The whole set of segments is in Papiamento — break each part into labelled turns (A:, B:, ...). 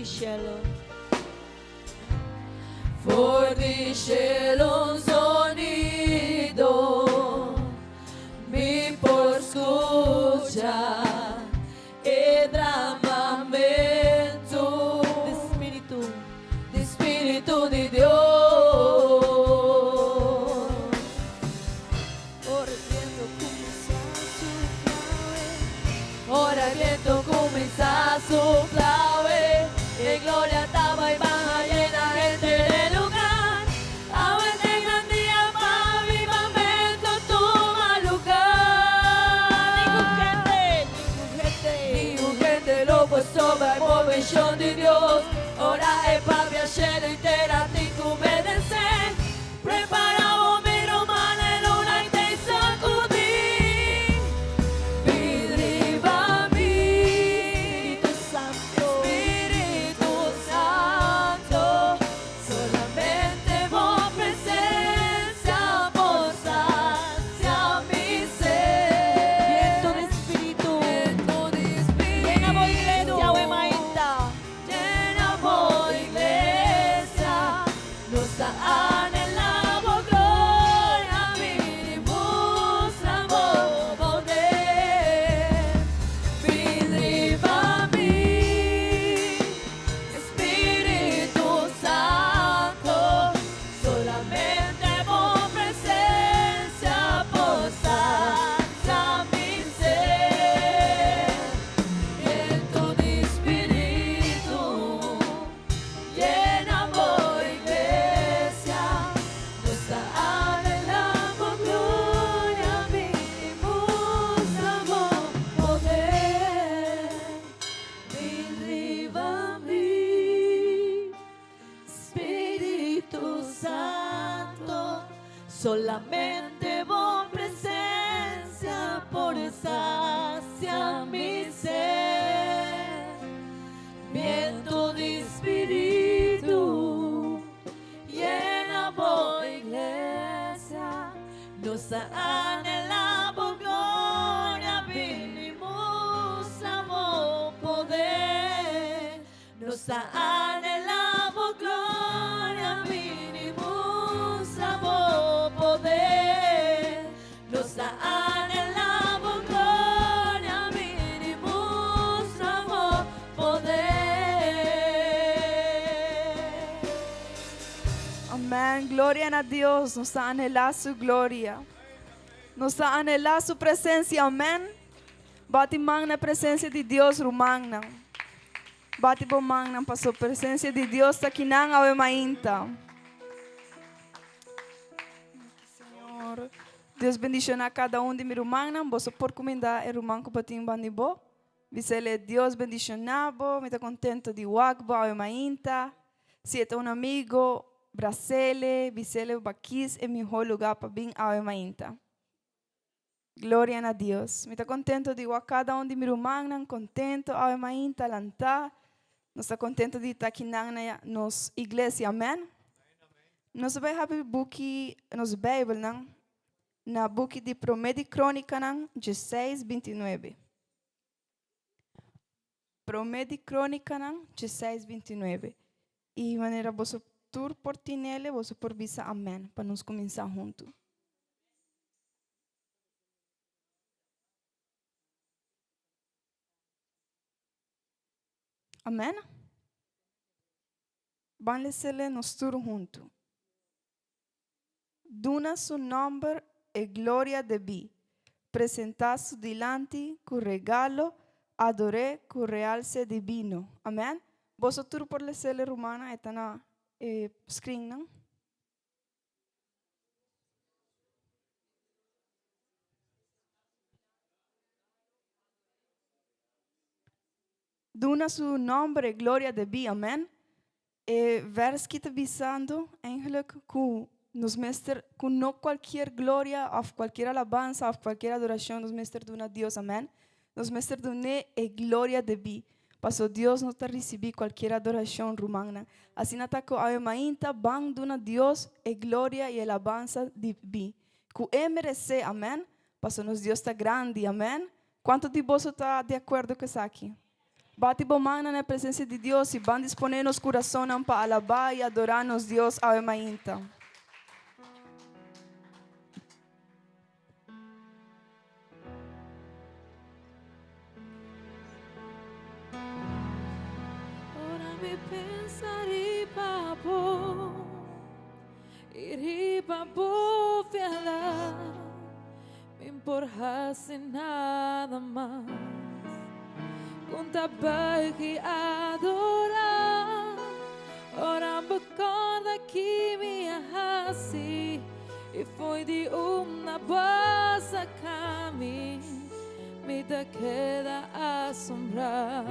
A: di shelu. For di shelu un zonido mi por skucha e dramamentu di spiritu di spiritu di Dios. Ora e biento kuminsá supla awe. Ora e biento kuminsá supla awe, e gloria ta bai baha yena henter e lugar. Awe t'e gran dia pa avivamento tuma lugar. Ningun hende, ningun hende, ningun hende lo por stroba e moveshon di Dios. Ora e papia shelu i tera tin ku obedesé. Prepara bo mi ruman e luna i tei sakudí. Bin riba mi, Spiritu Santo, Spiritu Santo, solamente bo presencia por sacia mi sed. Viento di Spiritu, viento di Spiritu, llena bo iglesia awe mainta. Llena bo iglesia. Nos ta anhelá bo gloria, bini mustra bo poder. Bin riba mi, Spiritu Santo, solamente bo presencia por sacia mi sed. Viento di Spiritu. Yena bo iglesia, nos ta anhelá bo gloria, bini mustra bo poder. Bin riba mi, Spiritu Santo, solamente bo presencia por sacia mi sed. Biento di Spiritu, yena bo iglesia, nos ta anhelá bo gloria, bini mustra bo poder. Nos ta anhelá bo gloria, bini mustra bo poder. Nos ta anhelá bo gloria, bini mustra bo poder.
B: Amèn. Gloria na Dios. Nos ta anhelá su gloria. Nos ta anhelá su presensia. Amèn. Bati man na presensia di Dios, rumannan. Bati bo mannan paso presensia di Dios ta kinan awe mainta. Señor. Dios bendiciona cada un di mi rumannan. Boso por cuminda e ruman cu bo tin bandi bo. Bisele Dios bendiciona bo. Mi ta contento di wak bo awe mainta. Si e ta un amigo, brasele, bisele bo kies e miho lugar pa bin awe mainta. Gloria na Dios. Mi ta contento di wak cada un di mi rumannan contento awe mainta lanta. Nos ta contento di ta akinan na nos iglesia. Amen. Nos ta bai habri buki, nos Bijbelnan, na buki di Prome di Crónicanan dieseis bintinuebe. Prome di Crónicanan dieseis bintinuebe. I manera boso tur por tinele, boso por bisa amen pa nos cuminsa huntu. Amen. Ban lesele nos tur huntu. Duna su nomber e gloria debí, presentá su dilanti ku regalo, ador'é ku realse dibino. Amen. Boso tur por lesele rumannan, e ta na e screennan. Duna su nomber e gloria debí. Amen. E vers ki ta bisando eigenlijk ku nos mester, ku no cualkier gloria of cualkier alabansa of cualkier adoracion nos mester duna Dios. Amen. Nos mester dun'é e gloria debí. Paso Dios no ta ricibi cualkier adoracion, rumannan. Asina ta cu awe mainta ban duna Dios e gloria y e alabansa debí cu e merece. Amen. Paso nos Dios ta grandi. Amen. Cuanto di boso ta di acuerdo cu esaki? Bati bo mannan na e presencia di Dios y ban dispone nos curasonnan pa alaba y adora nos Dios awe mainta.
A: Ora mi pensa riba bo y riba bo fialdad, mi por haci nada mas con ta buig y adora. Ora bo corda ki mi a haci y fo'i di unda bo a saca mi, mi ta keda asombrá.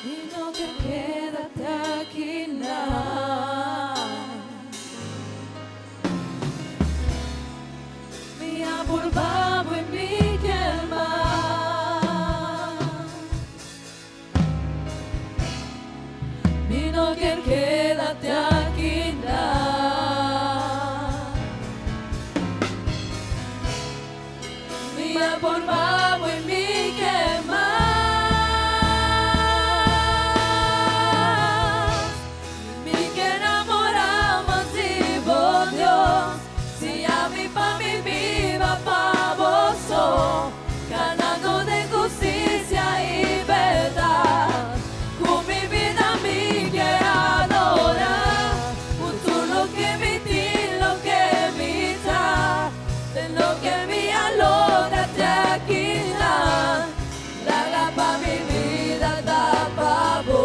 A: Mi no ke keda t'aki nan. Mi a purba bo i mi kier mas. Mi no kier keda t'aki nan. Mi a purba bo i mi ke mas. Mi ke namora mas di bo, Dios. Siña mi pa mi biba pa bo so, kanando den hustisia i bèrdat. Ku mi bida mi ke adorá, ku tur loke mi tin, loke mi ta, den loke mi a logra te akinan. Laga pa mi bida ta pa bo,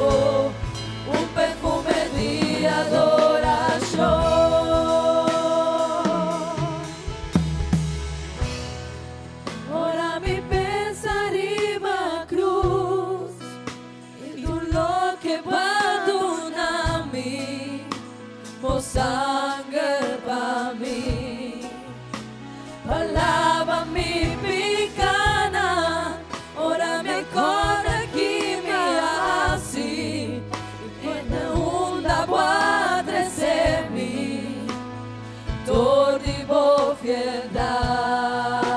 A: un perfume di adorashon. Ora mi pensa riba cruz y tur loke bo a duna mi, bo sanger pa mi, pa laba mi picanan. Ora mi corda ki mi a haci y di unda bo a trece mi, dor di bo fieldad.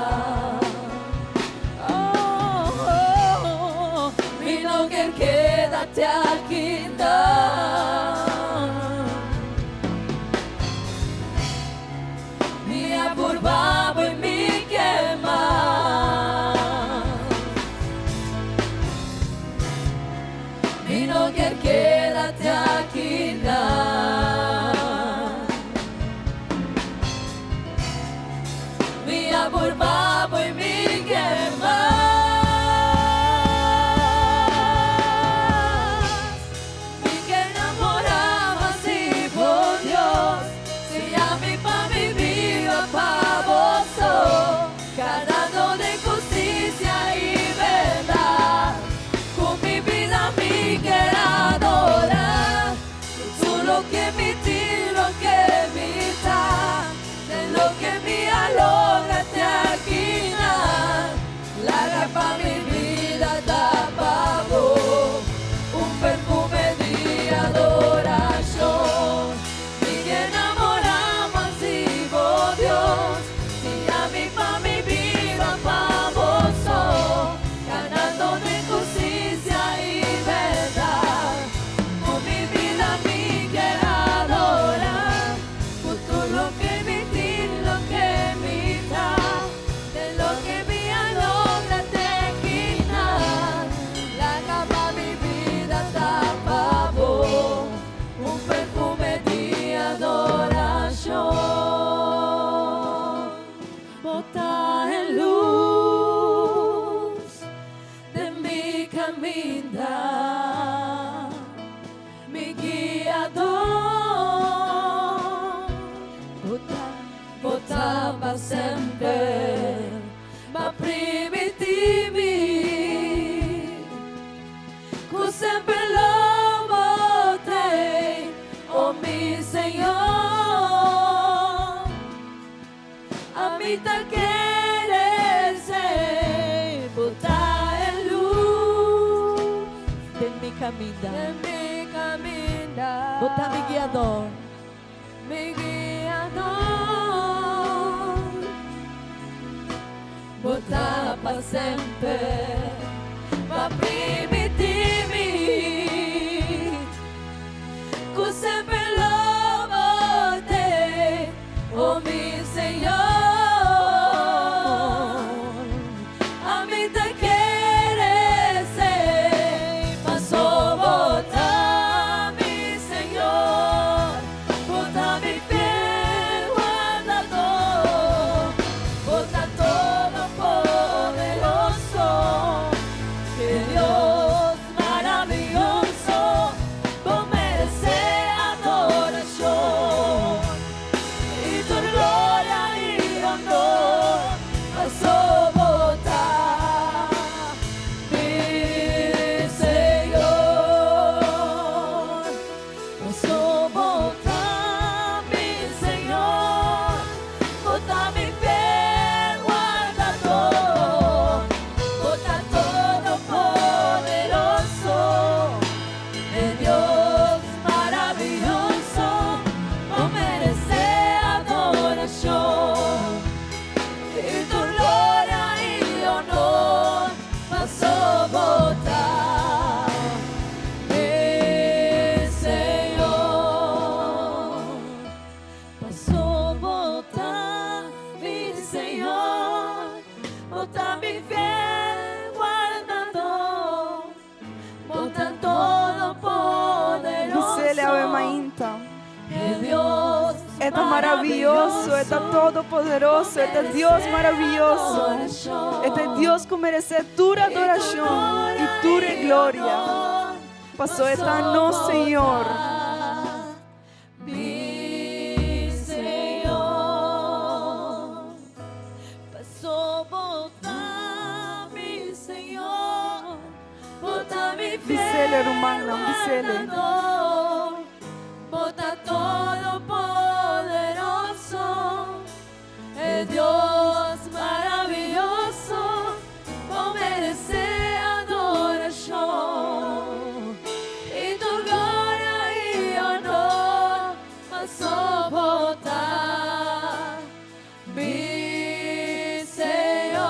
A: Oh, oh, oh, mi no kier keda te aki nan. Mi a purba bo i mi ke mas. Mi no kier keda te aki nan. Mi a purba bo i mi ke mas. Mi ke namora mas di bo, Dios. Siña mi pa mi biba pa bo so, kanando den hustisia i bèrdat. Ku mi bida mi kier adorá, ku tur loke mi tin, loke mi ta, den loke mi a logra te akinan. Laga pa mi bida ta pa bo, un perfume di adorashon. Mi ke namora mas di bo, Dios. Siña mi pa mi biba pa bo so, kanando den hustisia i bèrdat. Ku mi bida mi kier adorá, ku tur loke mi tin, loke mi ta, den loke mi a logra te akinan. Laga pa mi bida ta pa bo, un perfume di adorashon. Bo ta e lus den mi kaminda, mi guiadó. Bo ta, bo ta pa semper, b'a primintí mi, ku semper lo bo t'ei, oh mi Señor. Ami ta kere esei, bo ta e lus
C: Den mi kaminda.
A: Den mi kaminda.
C: Bo ta mi guiadó.
A: Mi guiadó. Bo pa semper. B'a primintí mi ku semper lo bo t'ei, o mi Señor. Ami ta kere esei, paso bo ta mi Señor, bo ta mi fiel wardador, bo ta todopoderoso, e Dios maravioso, bo meresé adorashon. I tur gloria i honor, paso bo ta mi Señor. Paso bo ta mi Señor, bo ta mi fiel wardador, bo ta todopoderoso, e Dios maravioso, bo meresé adorashon. I tur gloria i honor, paso bo ta mi Señor. Paso bo ta mi Señor, bo ta mi fiel wardador, bo ta todopoderoso.
B: Bis'é awe mainta.
A: E Dios
B: E ta maravioso, e ta todopoderoso, e ta Dios maravioso. E ta Dios ku meresé tur adorashon i tur gloria. Paso e ta nos Señor.
A: Mi Señor, paso bo ta mi Señor, bo ta mi
B: Bis'é, rumannan, bis'é.
A: wardador, bo ta todopoderoso, e Dios maravioso, bo meresé adorashon. I tur gloria i honor, paso bo ta mi Señor,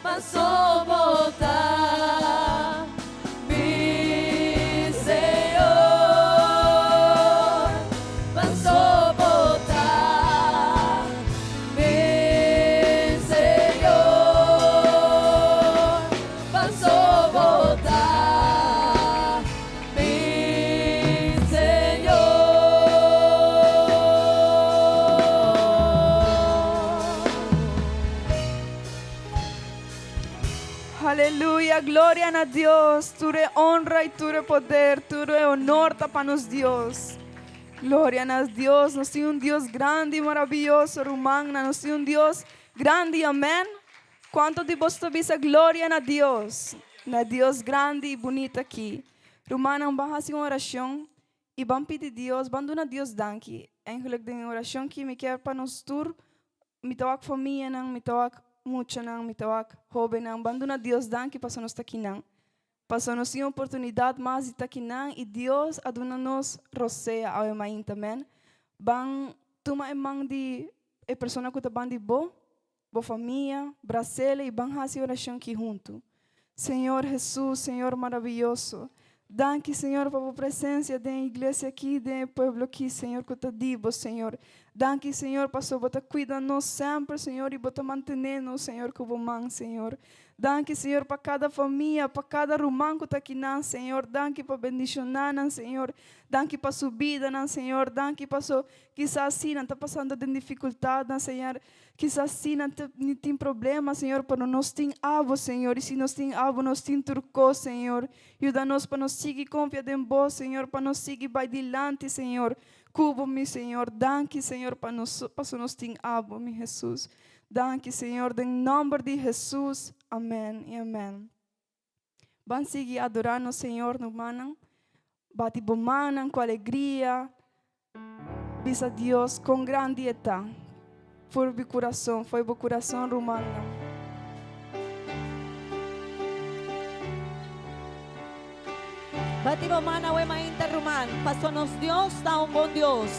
A: paso bo ta mi Señor, paso bo ta mi Señor, paso bo ta mi Señor.
B: Aleluya, gloria na Dios. Tur honra i tur poder, tur honor ta pa nos Dios. Gloria na Dios. Nos tin un Dios grandi i maravioso, ruman. Nos tin un Dios grandi, amèn. Kuantu di boso bisa gloria na Dios? Na Dios grandi i bunita aki. Rumannan, ban hasi un orashon i ban pidi Dios, ban duna Dios danki. Eigenlijk den orashon ku mi ke pa nos tur, mi ta wak famianan, mi ta wak muchanan, mi ta wak hóbennan, ban duna Dios danki paso nos ta akinan. Paso nos tin oportunidat mas di ta akinan i Dios a duna nos rosea awe mainta, amèn. Ban tuma e man di e persona ku ta banda di bo, bo famia, bras'é i ban hasi orashon aki huntu. Señor Jesus, Señor maravioso, danki Señor pa bo presensia den iglesia aki, den pueblo aki, Señor, ku ta di bo, Señor. Danki Señor, paso bo ta kuida nos semper, Señor, i bo ta mantené nos, Señor, ku bo man, Señor. Danki Señor pa kada famia, pa kada ruman ku ta akinan, Señor. Danki pa bendishoná nan, Señor. Danki pa su bidanan, Señor. Danki paso kisas si nan ta pasando den difikultatnan, Señor. Kisas si nan tin problema, Señor, pero nos tin abo, Señor. I si nos tin abo, nos tin tur kos, Señor. Yuda nos pa nos sigui konfia den bo, Señor, pa nos sigui bai dilanti, Señor. Ku bo, mi Señor. Danki, Señor, pa nos, paso nos tin abo, mi Jesus. Danki, Señor, den nòmber di Jesus. Amèn i amèn. Ban sigui adorá nos Señor, rumannan. Bati bo mannan ku alegria. Bisa Dios kon grandi e ta. For di kurason, for bo kurason, rumannan.
C: Bati bo man awe mainta ruman, paso nos Dios ta un bon Dios.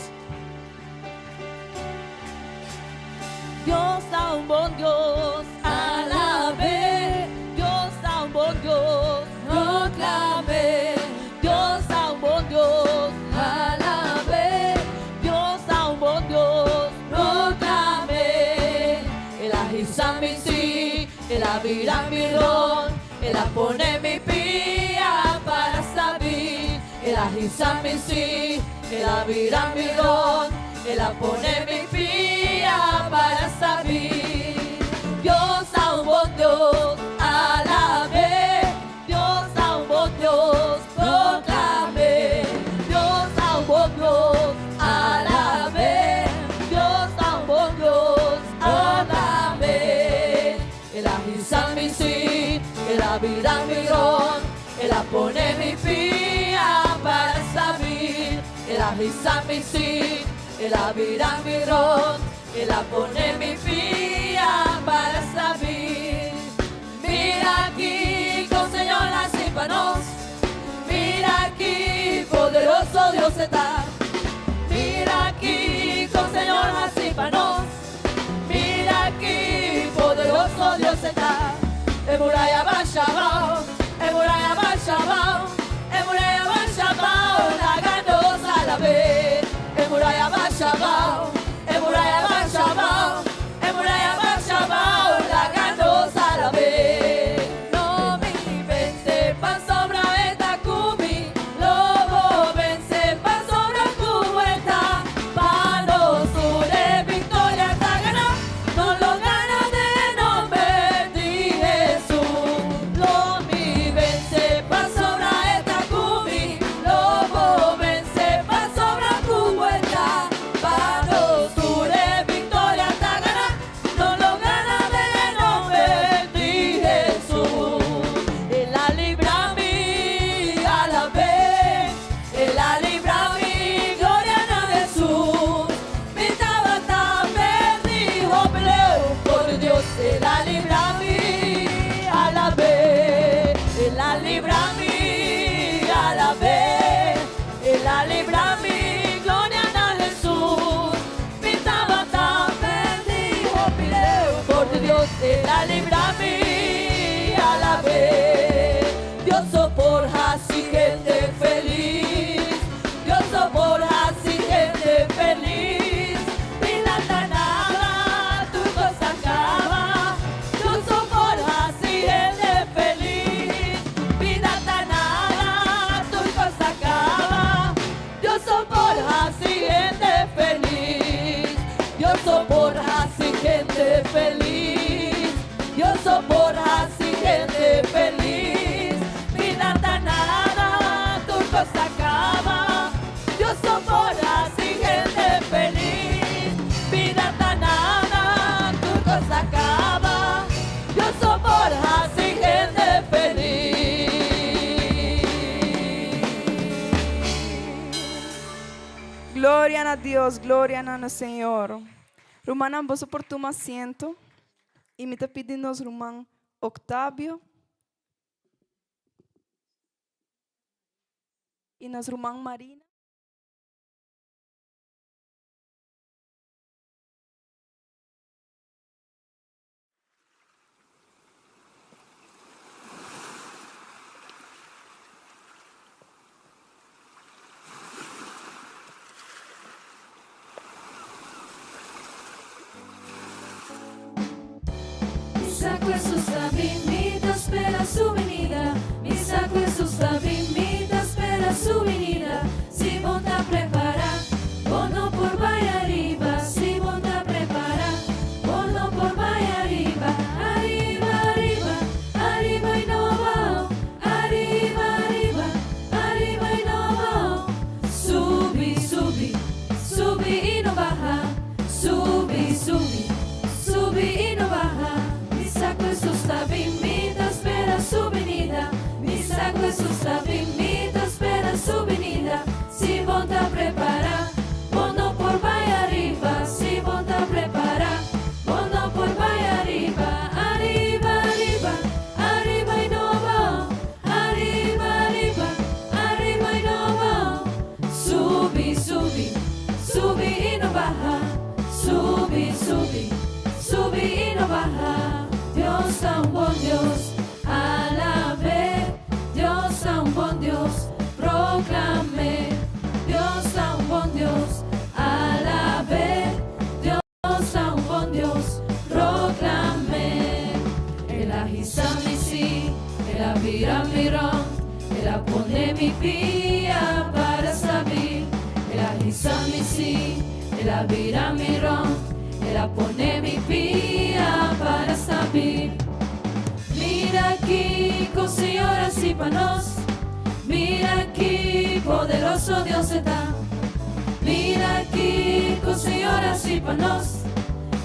A: Dios ta un bon Dios, alab'é. Dios ta un bon Dios, proklam'é. Dios ta un bon Dios, alab'é. Dios ta un bon Dios, proklam'é. El a hisa mi sí, el a bira mi rònt, el a pone mi pia para stabil. El a hisa mi sí, el a bira mi rònt, el a pone mi pia para stabil. Dios ta un bon Dios, alab'é. Dios ta un bon Dios, proklam'é. Dios ta un bon Dios, alab'é. Dios ta un bon Dios, alab'é. El a hisa mi sí, el a bira mi rònt, el a pone mi pia para stabil. El a hisa mi sí, el a bira mi rònt, el a pone mi pia para stabil. Mira kiko Señor a hasi pa nos. Mira ki poderoso Dios ta. Mira kiko Señor a hasi pa nos. Mira ki poderoso Dios ta. E muraya a basha abou, e muraya a basha abou, e muraya a basha abou, laga nos alab'é. E muraya a basha abou, e muraya a basha abou, e muraya a basha abou, laga nos alab'é. Lo mi vense pasobra e ta ku mi, lo bo vense pasobra ku e ta. Pa nos tur e viktoria ta ganá, nos lo gana den nòmber di Hesus. Lo mi vense pasobra e ta ku mi, lo bo vense pasobra ku e ta. Pa nos tur e viktoria ta ganá, nos lo gana den nòmber di Hesus. El a libra mi, alab'é. El a libra mi, gloria na Hesus. Mi tabata pèrdí, hopi leu for di Dios. El a libra mi, alab'é. El a libra mi, alab'é. El a libra mi, gloria na Hesus. Mi tabata pèrdí, hopi leu for di Dios. El a libra mi, alab'é. Dios por hasi hende felis. Dios por hasi hende felis. Bida ta nada, tur kos a kaba. Dios por hasi hende felis. Bida ta nada, tur kos a kaba. Dios por hasi hende felis. Dios por hasi hende felis. Dios por hasi hende felis. Bida ta nada, tur kos a kaba. Dios por hasi hende felis. Bida ta nada, tur kos a kaba. Dios por hasi hende felis.
B: Gloria na Dios, gloria na Señor. Rumannan, boso por tuma asiento. I mi ta pidi nos ruman Octavio i nos ruman Marina.
A: Mi sa ku Hesus ta bin, mi ta spera su binida. Mi sa ku Hesus ta bin, mi ta spera su binida. Si bo ta prepará, bo no por bai ariba. Si bo ta prepará, bo no por bai ariba. Ariba, ariba, ariba i no abou. Ariba, ariba, ariba i no abou. Subi, subi, subi i no baha. Subi, subi, subi i no baha. Mi sa ku Hesus ta bin, mi ta spera su binida. Mi sa ku Hesus ta bin, mi ta spera su binida. Si bo ta prepará, bo no por bai ariba. El a bira mi rònt, el a pone mi pia para stabil. Mira kiko Señor a hasi pa nos, mira ki poderoso Dios e ta. Mira kiko Señor a hasi pa nos,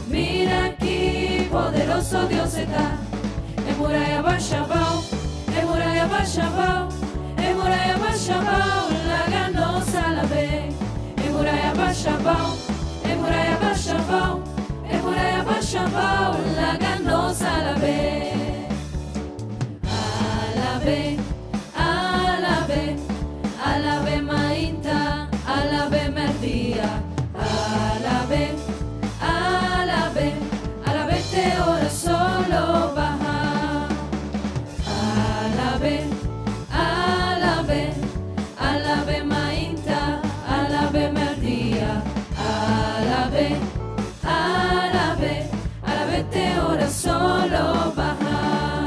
A: mira ki poderoso Dios e ta. E muraya basha abou, e muraya basha abou, e muraya basha abou, laga nos alab'é. E muraya basha abou, e muraya basha abou, e muraya basha abou, laga nos alab'é. Alab'é, alab'é, alab'é mainta, alab'é merdia. Alab'é, alab'é, alab'é te ora solo baha. Alab'é, alab'é, alab'é mainta, alab'é merdia. Alab'é, alab'é, alab'é te ora solo baha.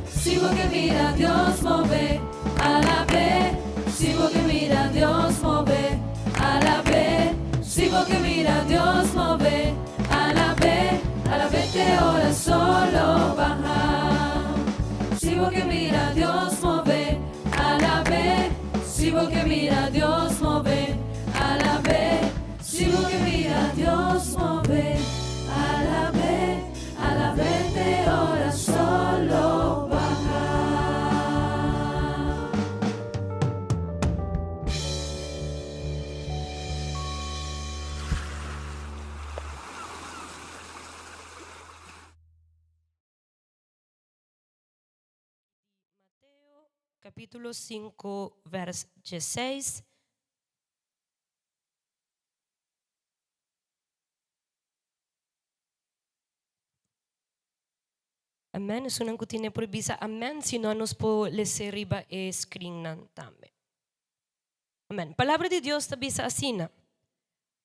A: Si bo ke mira Dios move, alab'é. Si bo ke mira Dios move, alab'é. Si bo ke mira Dios move, alab'é. Alab'é te ora solo baha. Si bo ke mira Dios move, alab'é. Si bo ke mira Dios move, alab'é. Si bo ke mira Dios move, alab'é. Alab'é te ora solo baha.
D: Mateo capítulo 5 vers 16. Amen. Esunnan ku tine por bisa amen, si no nos por lese riba e screennan tambe. Amen. Palabra di Dios ta bisa asina,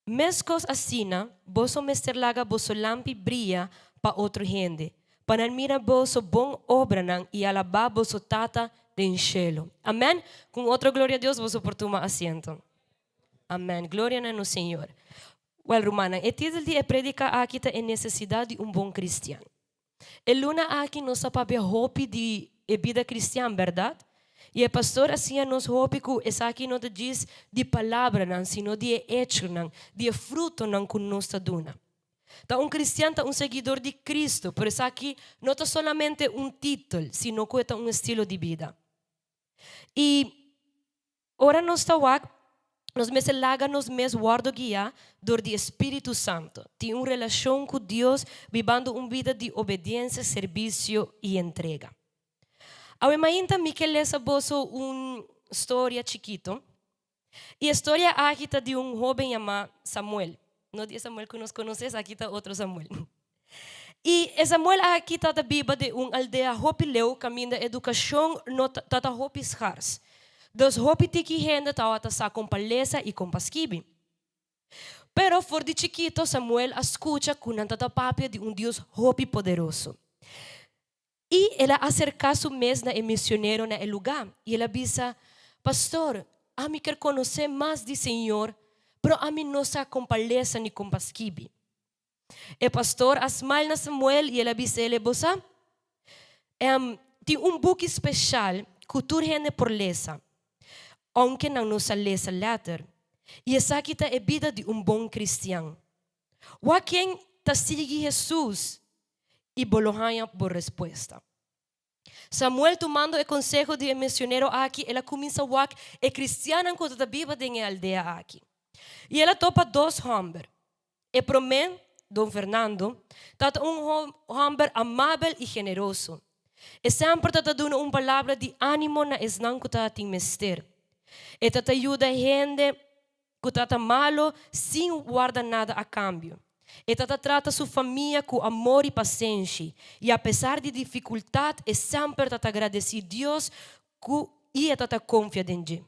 D: Meskos asina, boso mester laga boso lampi bria pa otro hende, pa nan mira boso bon obranan i alabá boso Tata den shelu. Amen. Ku un otro gloria a Dios boso por tuma asiento. Amen. Gloria na nos Señor. Wèl, rumannan, e títel di e prédika aki ta E Nesesidat di un Bon Kristian. E luna aki nos a papia hopi di e bida kristian, bèrdat? I e pastor a siña nos hopi ku esaki no ta djis di palabranan, sino di e echonan, di e frutonan ku nos ta duna. Ta un kristian ta un seguidor di Kristu, pero esaki no ta solamente un títel, sino ku e ta un estilo di bida. I Ora nos ta wak, nos mester laga nos mes wòrdu guiá dor di e Spiritu Santu. Tin un relashon ku Dios bibando un bida di obediensia, serbisio i entrega. Awe mainta mi ke lesa boso un storia chikitu. I e storia aki ta di un hóben yamá Samuel. No di e Samuel ku nos konosé, esaki ta otro Samuel. I e Samuel aki ta ta biba den un aldea hopi leu kaminda edukashon no ta ta hopi skars. Dus hopi tiki hende tabata sa kon pa lesa i kon pa skibi. Pero for di chikito Samuel a skucha ku nan ta ta papia di un Dios hopi poderoso. I el a aserká su mes na e misionero na e lugá, i el a bisa, Pastor, ami ker konosé mas di Señor, pero ami no sa kon pa lesa ni kon pa skibi. E pastor a smile na Samuel i el a bisa el, Bo sa, tin un buki speshal ku tur hende por lesa, ounke nan no sa lesa lèter, i esaki ta e bida di un bon kristian. Wak ken ta sigui Hesus i bo lo haña bo respuesta. Samuel tumando e konseho di e misionero aki, el a kuminsá wak e kristiannan ku ta biba den e aldea aki. I el a topa dos hòmber. E promé, Don Fernando, tabata un hòmber amabel i generoso. E semper tabata duna un palabra di ánimo na esnan ku tabatin mester. E tabata yuda hende ku tabata malo sin warda nada a kambio. E tabata trata su famia ku amor i pasenshi, i apesar di difikultat e semper tabata gradesí Dios ku i e tabata konfia den dje.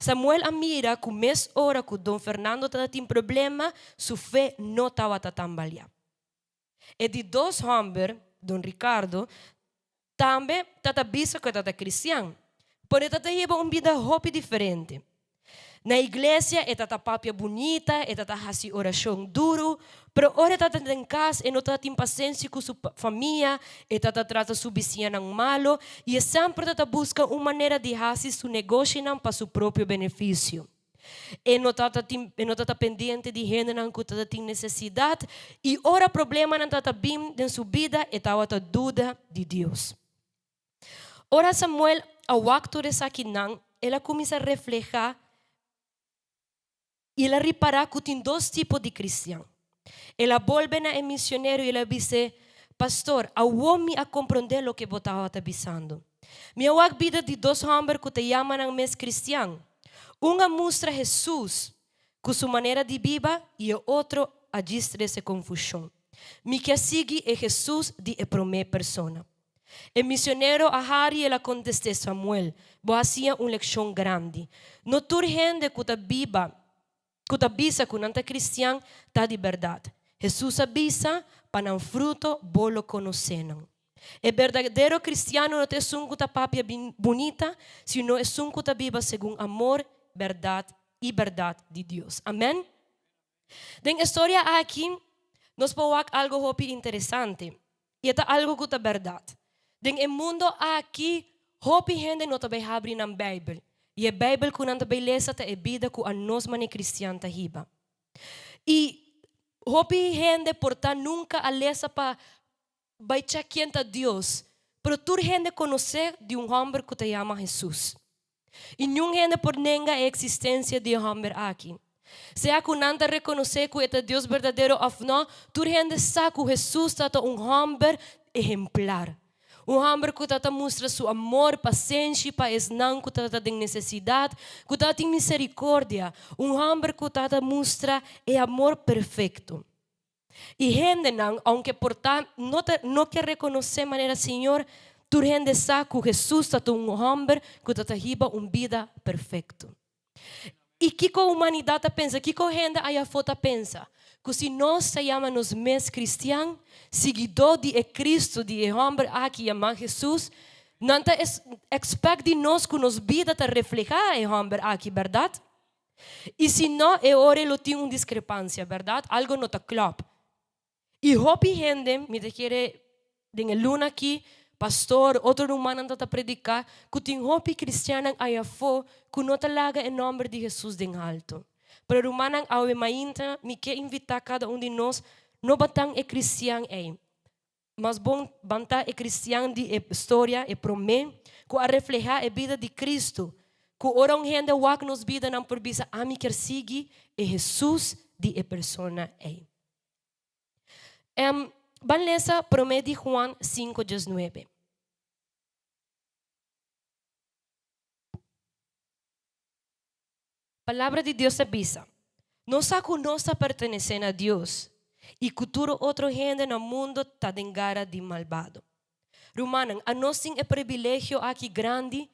D: Samuel a mira ku mes ora ku Don Fernando tabatin problema, su fe no tabata tambaliá. E di dos hòmber, Don Ricardo, tambe ta ta bisa ku e ta ta kristian, pero e ta ta hiba un bida hopi diferente. Na iglesia e ta papia bunita, e ta hasi orashon duru, pero ora e ta den kas e no ta tin pasenshi ku su famia, e ta trata su bisiñanan malu i e semper ta buska un manera di hasi su negoshinan pa su propio benefisio. E no ta e no ta pendiente di hendenan ku ta tin nesesidat i ora problemanan ta bin den su bida e tabata duda di Dios. Ora Samuel a wak tur esakinan, el a kuminsá reflehá i el a ripará ku tin dos tipo di kristian. El a bolbe na e misionero i el a bis'é, Pastor, awor mi a komprondé loke bo tabata bisando. Mi a wak bida di dos hòmber ku ta yama nan mes kristian. Un a mustra Hesus ku su manera di biba i e otro a djis trese konfushon. Mi ke sigui e Hesus di e promé persona. E misionero a hari i el a kontest'é, Samuel, bo a siña un lekshon grandi. No tur hende ku ta biba, ku ta bisa ku nan ta kristian, ta di bèrdat. Hesus a bisa, Pa nan fruto bo lo konosé nan. E berdadero kristiano no ta esun ku ta papia bunita, sino esun ku ta biba segun amor, bèrdat i bèrdat di Dios. Amèn. Den e storia aki, nos por wak algu hopi interesante, i e ta algu ku ta bèrdat. Den e mundu aki, hopi hende no ta bai habri nan Beibel, i e Beibel ku nan ta bai lesa ta e bida ku anos manera kristian ta hiba. I hopi hende por ta nunka a lesa pa bai chèk ken ta Dios, pero tur hende konosé di un hòmber ku ta yama Hesus. I niun hende por nenga e eksistensia di e hòmber aki. Sea ku nan ta rekonosé ku e ta Dios berdadero òf nò, tur hende sa ku Hesus tabata un hòmber ehemplar. Un hòmber ku tabata mustra su amor, pasenshi pa esnan ku tabata den nesesidat, ku tabatin miserikordia. Un hòmber ku tabata mustra e amor perfekto. I hendenan, aunke por ta no ta no ke rekonosé manera Señor, tur hende sa ku Hesus ta ta un hòmber ku ta ta hiba un bida perfekto. I kiko humanidat ta pensa? Kiko hende ayafó ta pensa? Ku si nos ta yama nos mes kristian, siguidó di e Kristu, di e hòmber aki yamá Hesus, nan ta ekspèkt di nos ku nos bida ta reflehá e hòmber aki, bèrdat? I si no, e ora lo tin un diskrepansia, bèrdat? Algo no ta klòp. I hopi hende, mi ta kere den e luna aki, pastor, otro rumannan ta ta prediká ku tin hopi kristiannan ayafó ku no ta laga e nòmber di Hesus den haltu. Pero rumannan, awe mainta mi ke invitá kada un di nos no batan e kristian ei. Mas bon ban ta e kristian di e storia, e promé, ku a reflehá e bida di Kristu, ku ora un hende wak nos bida nan por bisa, Ami kier sigui e Hesus di e persona ei. Ban lesa promé di Juan sinku diesnuebe. Palabra di Dios ta bisa, Nos sa ku nos ta pertenesé na Dios i ku tur otro hende na mundu ta den gara di malbado. Rumannan, anos tin e privilegio aki grandi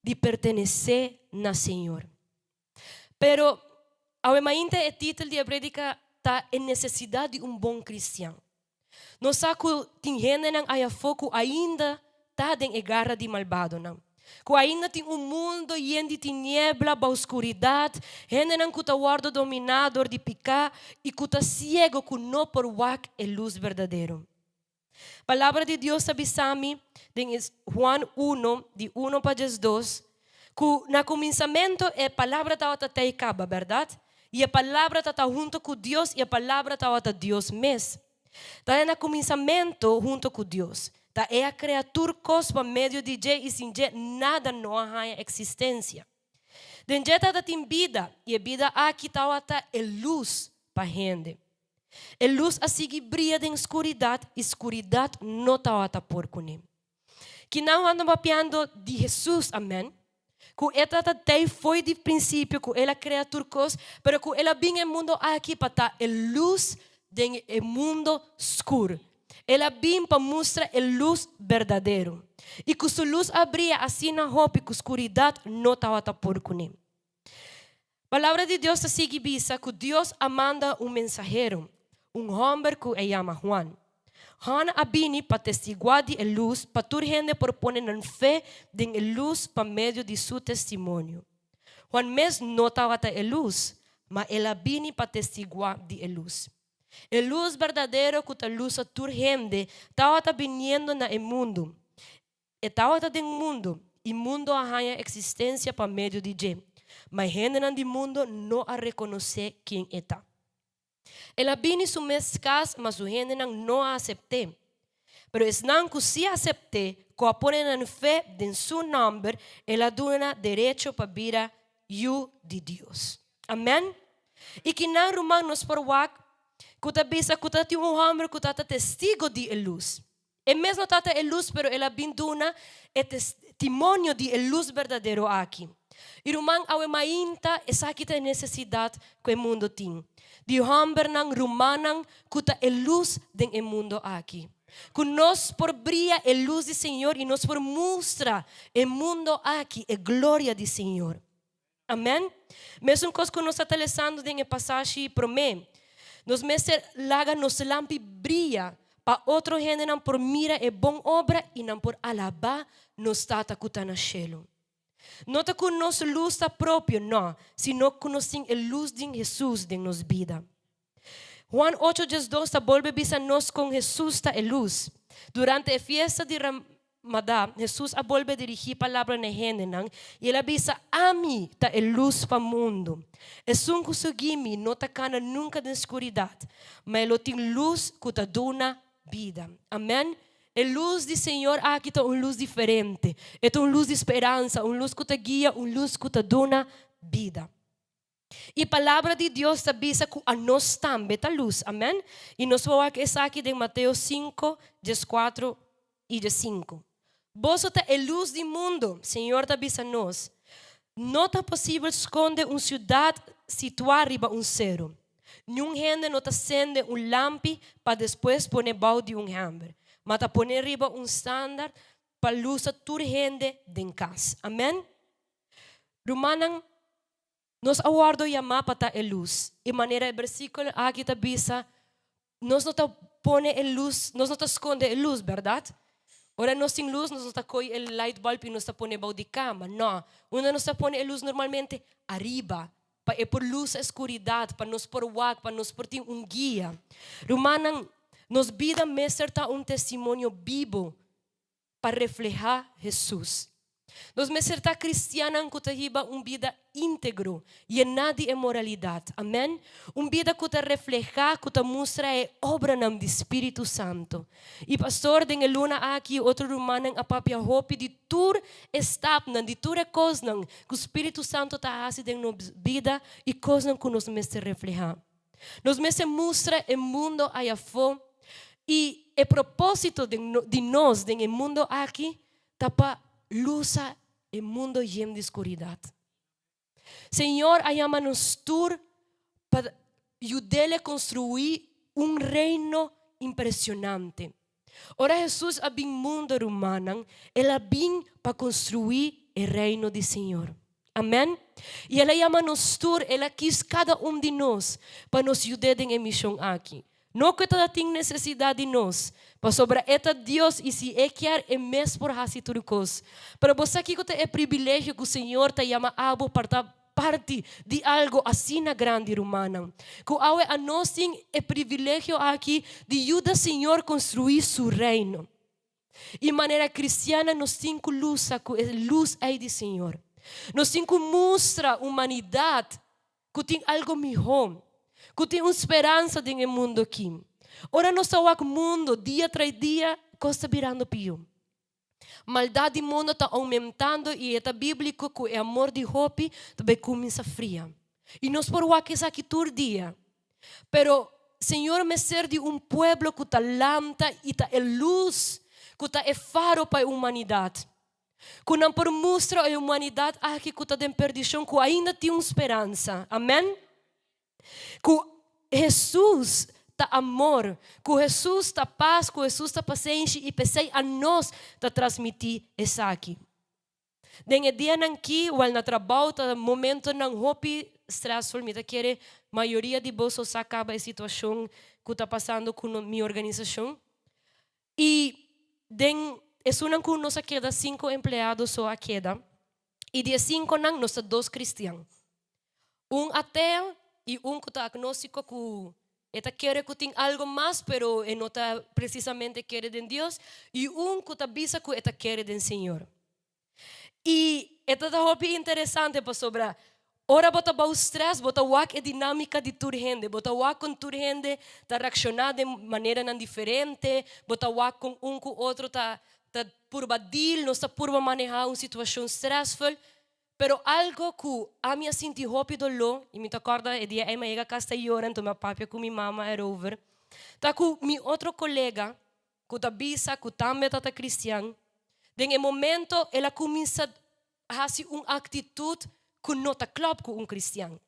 D: di pertenesé na Señor. Pero, awe mainta e titel di e predika ta E nesesidat di un bon kristian. Nos sa ku tin hendenan ayafó ku ainda ta den e gara di malbadonan, ku ainda tin un mundo yen di tiniebla bou skuridat, hendenan ku ta wòrdu dominá dor di piká i ku ta siego ku no por wak e lus berdadero. Palabra di Dios ta bisa mi den Juan uno, di uno pa diesdos, Ku na kuminsamentu e Palabra tabata tei kaba, bèrdat? I e Palabra tabata huntu ku Dios i e Palabra tabata Dios mes. Ta na kuminsamentu huntu ku Dios. Ta E a krea tur kos pa medio di dje i sin dje nada no a haña eksistensia. Den dje tabata tin bida i e bida aki tabata e lus pa hende. E lus a sigui bria den skuridat i skuridat no tabata por kuné. Kinan anda papiando di Hesus, amen, ku e ta ta tei foi di prinsipio, ku el a krea tur kos, pero ku el a bin e mundo aki pa ta e lus den e mundo skur. El a bin pa mustra e lus berdadero. I ku su lus a bria asina hopi ku skuridat no tabata por kuné. Palabra di Dios ta sigui bisa ku Dios a manda un mensahero, un hòmber ku e yama Juan. Juan a bini pa testiguá di e lus pa tur hende por pone nan fe den e lus pa medio di su testimonio. Juan mes no tabata e lus, ma el a bini pa testiguá di e lus. E lus berdadero ku ta lusa tur hende tabata biniendo na e mundu. E tabata den mundu, i mundu a haña eksistensia pa medio di dje, ma e hendenan di mundu no a rekonosé ken e ta. El a bini su mes kas, ma su hendenan no a asept'é. Pero esnan ku sí a asept'é, ku a pone nan fe den su nòmber, el a duna derecho pa bira yu di Dios. Amèn! I kinan, ruman, nos por wak ku ta bisa ku ta tin un hòmber ku ta ta testigo di e lus. E mes no ta ta e lus, pero el a bin duna e testimonio di e lus berdadero aki. I ruman, awe mainta esaki ta e nesesidat ku e mundo tin, di hòmbernan, rumannan ku ta e lus den e mundo aki. Ku nos por bria e lus di Señor i nos por mustra e mundo aki e gloria di Señor. Amen. Mesun kos ku nos ta ta lesando den e pasashi promé. Nos mester laga nos lampi bria pa otro hendenan por mira e bon obra i nan por alabá nos Tata ku ta na shelu. No ta ku nos lus ta propio, no, sino ku nos tin e lus di Hesus den nos bida. Juan ocho 12 ta bolbe bisa nos kon Hesus ta e lus. Durante e fiesta di Ramadá, Hesus a bolbe dirigí palabra na e hendenan i el a bisa, Ami ta e lus pa mundu. Esun ku sigui mi no ta kana nunka den skuridat, ma e lo tin lus ku ta duna bida. Amèn. E lus di Señor aki ta un lus diferente. E ta un lus di speransa, un lus ku ta guia, un lus ku ta duna bida. E Palabra di Dios ta bisa ku anos tambe ta lus. Amèn. I nos por wak esaki den Mateo 5, 14 i 15. Boso ta e lus di mundu, Señor ta bisa nos. No ta posibel skonde un siudat situá riba un seru. Niun hende no ta sende un lampi pa despues pone bou di un hèmber, ma ta pone riba un standaard pa lusa tur hende den kas. Amèn. Rumannan, nos a wòrdu yamá pa ta e lus. I manera e bersíkulo aki ta bisa, nos no ta pone e lus, nos no ta skonde e lus, bèrdat? Ora nos tin lus, nos no ta koi e light bulb i nos ta pone bou di kama. Nò. Unda nos ta pone e lus normalmente? Ariba, pa e por lusa e skuridat, pa nos por wak, pa nos por tin un guia. Rumannan, nos bida mester ta un testimonio bibu pa reflehá Hesus. Nos mester ta kristiannan ku ta hiba un bida íntegro, yená di e moralidat. Amèn. Un bida ku ta reflehá, ku ta mustra e obranan di Spiritu Santu. I pastor, den e luna aki otro rumannan a papia hopi di tur e stapnan, di tur e kosnan ku Spiritu Santu ta hasi den nos bida i kosnan ku nos mester reflehá. Nos mester mustra e mundo ayafó i e propósito di nos den e mundo aki ta pa lusa e mundo yen di skuridat. Señor a yama nos tur pa yud'El konstruí un reino impresionante. Ora Hesus a bin mundo, rumannan, El a bin pa konstruí e reino di Señor. Amèn. I El a yama nos tur, El a kis kada un di nos pa nos yud'É den e mishon aki. No ku E ta tin nesesidat di nos, pasobra E ta Dios i si E kier E mes por hasi tur kos. Pero bo sa kiko ta e privilegio ku Señor ta yama abo pa ta parti di algo asina grandi, rumannan? Ku awe anos tin e privilegio aki di yuda Señor konstruí Su Reino. I manera kristiannan nos tin ku lusa ku e lus ei di Señor. Nos tin ku mustra humanidat ku tin algo mihó, ku tin un speransa den e mundu aki. Ora nos ta wak mundu dia tras dia, kos ta birando pió. Maldat di mundu ta oumentando i e ta bíbliko ku e amor di hopi ta bai kuminsá fria. I nos por wak esaki tur dia. Pero Señor mester di un pueblo ku ta lanta i ta e lus, ku ta e faro pa e humanidat. Ku nan por mustra e humanidat aki ku ta den perdishon ku ainda tin un speransa. Amen. Ku Hesus ta amor, ku Hesus ta pas, ku Hesus ta pasenshi i p'esei anos ta transmití esaki. Den e dianan ki, wèl na trabou ta momentonan hopi stressful, mi ta kere mayoria di boso sa kaba e situashon ku ta pasando ku mi organisashon. I den esunnan ku nos a keda sinku empleado so a keda. I di e sinkonan nos ta dos kristian. Un ateo i un ku ta agnóstiko ku e ta kere ku tin algo mas pero e no ta presisamente kere den Dios i un ku ta bisa ku e ta kere den Señor. I e ta ta hopi interesante pasobra ora bo ta bou stress bo ta wak e dinámika di tur hende, bo ta wak kon tur hende ta reakshoná den maneranan diferente, bo ta wak kon un ku otro ta ta purba deal, nos ta purba manehá un situashon stressful. Pero algo ku ami a sinti hopi doló, i mi ta kòrda e dia ei mi a yega kas ta yora, anto mi a papia ku mi mama erover, ta ku mi otro kolega ku ta bisa ku tambe ta ta kristian, den e momento el a kuminsá hasi un aktitut ku no ta klòp ku un kristian.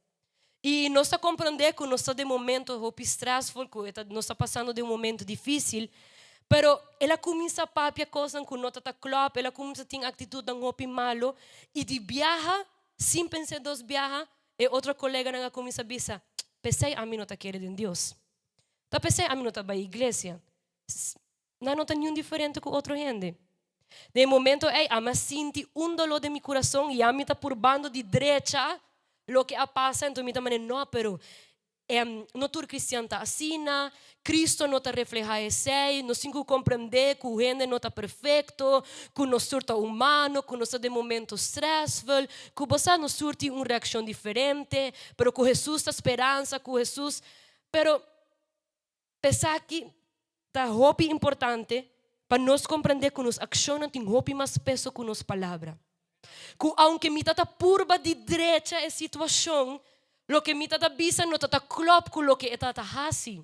D: I nos ta komprondé ku nos ta den momento hopi stressful, ku e ta nos ta pasando den un momento difísil, pero el a kuminsá papia kosnan ku no ta ta klòp, el a kuminsá tin aktitutnan hopi malo, i di biaha, sin pens'é dos biaha, e otro koleganan a kuminsá bisa, P'esei ami no ta kere den Dios. Ta p'esei ami no ta bai iglesia. Nan no ta niun diferente ku otro hende. Den e momento ei ami a sinti un doló den mi kurason i ami ta purbando di drecha loke a pasa, enton mi ta manera, no, pero no tur kristian ta asina, Cristo no ta reflehá esei, nos tin ku komprendé ku hende no ta perfekto, ku nos tur ta humano, ku nos ta den momento stressful, ku bo sa nos tur tin un reakshon diferente, pero ku Hesus ta speransa, ku Hesus, pero. P'esaki ta hopi importante pa nos komprendé ku nos akshonnan tin hopi mas peso ku nos palabra. Ku aunke mi ta ta purba di drecha e situashon, loke mi ta ta bisa no ta ta klòp ku loke e ta ta hasi.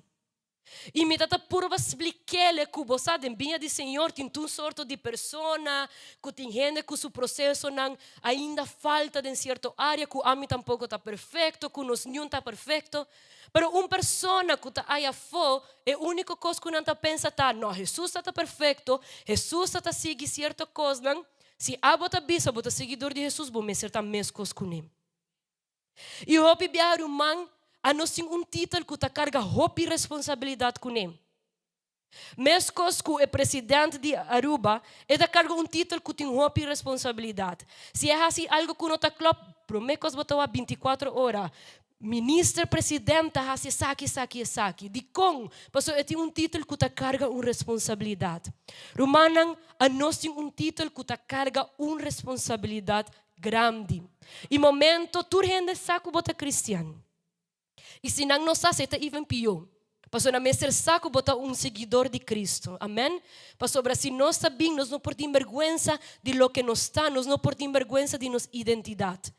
D: I mi ta ta purba splik'el ku bo sa den biña di Señor tin tur sorto di persona, ku tin hende ku su prosesonan ainda falta den sierto área, ku ami tampoko ta perfekto, ku nos niun ta perfekto. Pero un persona ku ta aya afó, e úniko kos ku nan ta pensa ta, No, Hesus ta ta perfekto, Hesus ta ta sigui sierto kosnan. Si abo ta bisa bo ta siguidor di Hesus, bo mester ta meskos kuné. I hopi biaha ruman, anos tin un titel ku ta karga hopi responsabilidat kuné. Meskos ku e president di Aruba, e ta karga un titel ku tin hopi responsabilidat. Si e hasi algu ku no ta klòp, promé kos bo ta wak bintikuatro ora, Minister president ta hasi esaki, esaki, esaki. Dikon? Pasobra e tin un titel ku ta karga un responsabilidat. Rumannan, anos tin un titel ku ta karga un responsabilidat grandi. I momento tur hende sa ku bo ta kristian. I si nan no sa, esei ta even pió. Pasobra nan mester sa ku bo ta un siguidor di Kristu. Amèn. Pasobra si nos ta bin, nos no por tin bèrgwensa di loke nos ta, nos no por tin bèrgwensa di nos identidat.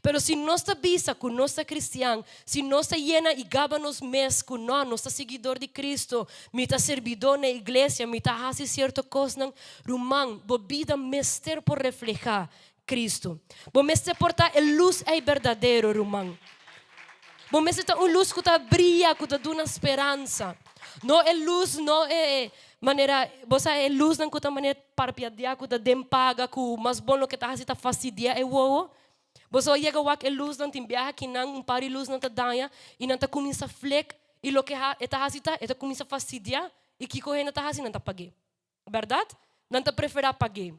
D: Pero si nos ta bisa ku nos ta kristian, si nos ta yena i gaba nos mes ku no, nos ta siguidor di Kristu, mi ta sirbidó na iglesia, mi ta hasi sierto kosnan, ruman, bo bida mester por reflehá Kristu. Bo mester por ta e lus ei berdadero, ruman. Bo mester ta un lus ku ta bria, ku ta duna speransa. No e lus, no e manera, bo sa e lusnan ku ta manera parpiadeá, ku ta den paga, ku mas bon loke ta hasi ta fastidiá e wowo. Bo sa yega wak e lusnan, tin biaha kinan un par di lusnan ta daña i nan ta kuminsá flek i loke e ta hasi ta, e ta kuminsá fastidiá i kiko hende ta hasi? Nan ta pag'é. Bèrdat? Nan ta preferá pag'é.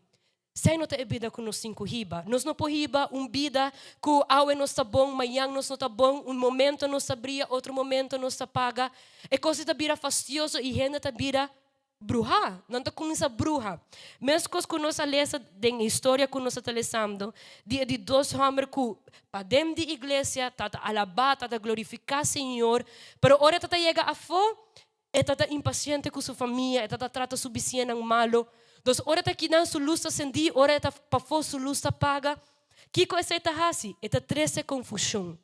D: Esei no ta e bida ku nos tin ku hiba. Nos no por hiba un bida ku awe nos ta bon, mañan nos no ta bon, un momento nos ta bria, otro momento nos ta paga. E kos ei ta bira fastioso i hende ta bira bruhá. Nan ta kuminsá bruha. Meskos ku nos a lesa den e historia ku nos a ta lesando di e di dos hòmber ku paden di iglesia ta ta alabá, ta ta glorifiká Señor, pero ora e ta ta yega afó, E ta ta impaciente cu su famia, e ta ta trata su bisiñanan malo. Dus ora ta kinan su luz ta sendí, ora e ta pafó su luz ta paga. Kico esey ta haci? E ta trece confusion.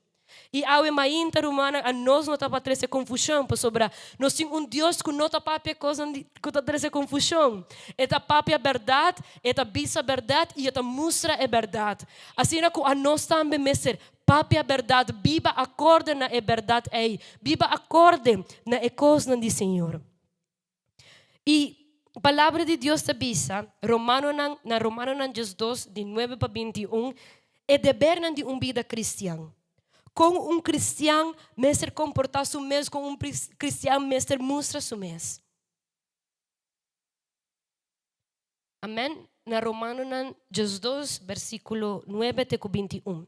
D: Y awe mainta, rumannan, anos no ta pa trece confusion, pasobra nos tin un Dios cu no ta papia cosnan di cu ta trece confusion. E ta papia berdad, e ta bisa berdad y e ta mustra e berdad. Asina cu anos tambe mester Papia bèrdat, biba akorde na e bèrdat ei, biba akorde na e kosnan di Señor. I Palabra di Dios ta bisa, Romanonan, na Romanonan diesdos, di nuebe pa binti un, e debernan di un bida kristian. Kon un kristian mester komportá su mes, kon un kristian mester mustra su mes. Amen. Na Romanonan 12, versíkulo 9 te ku 21.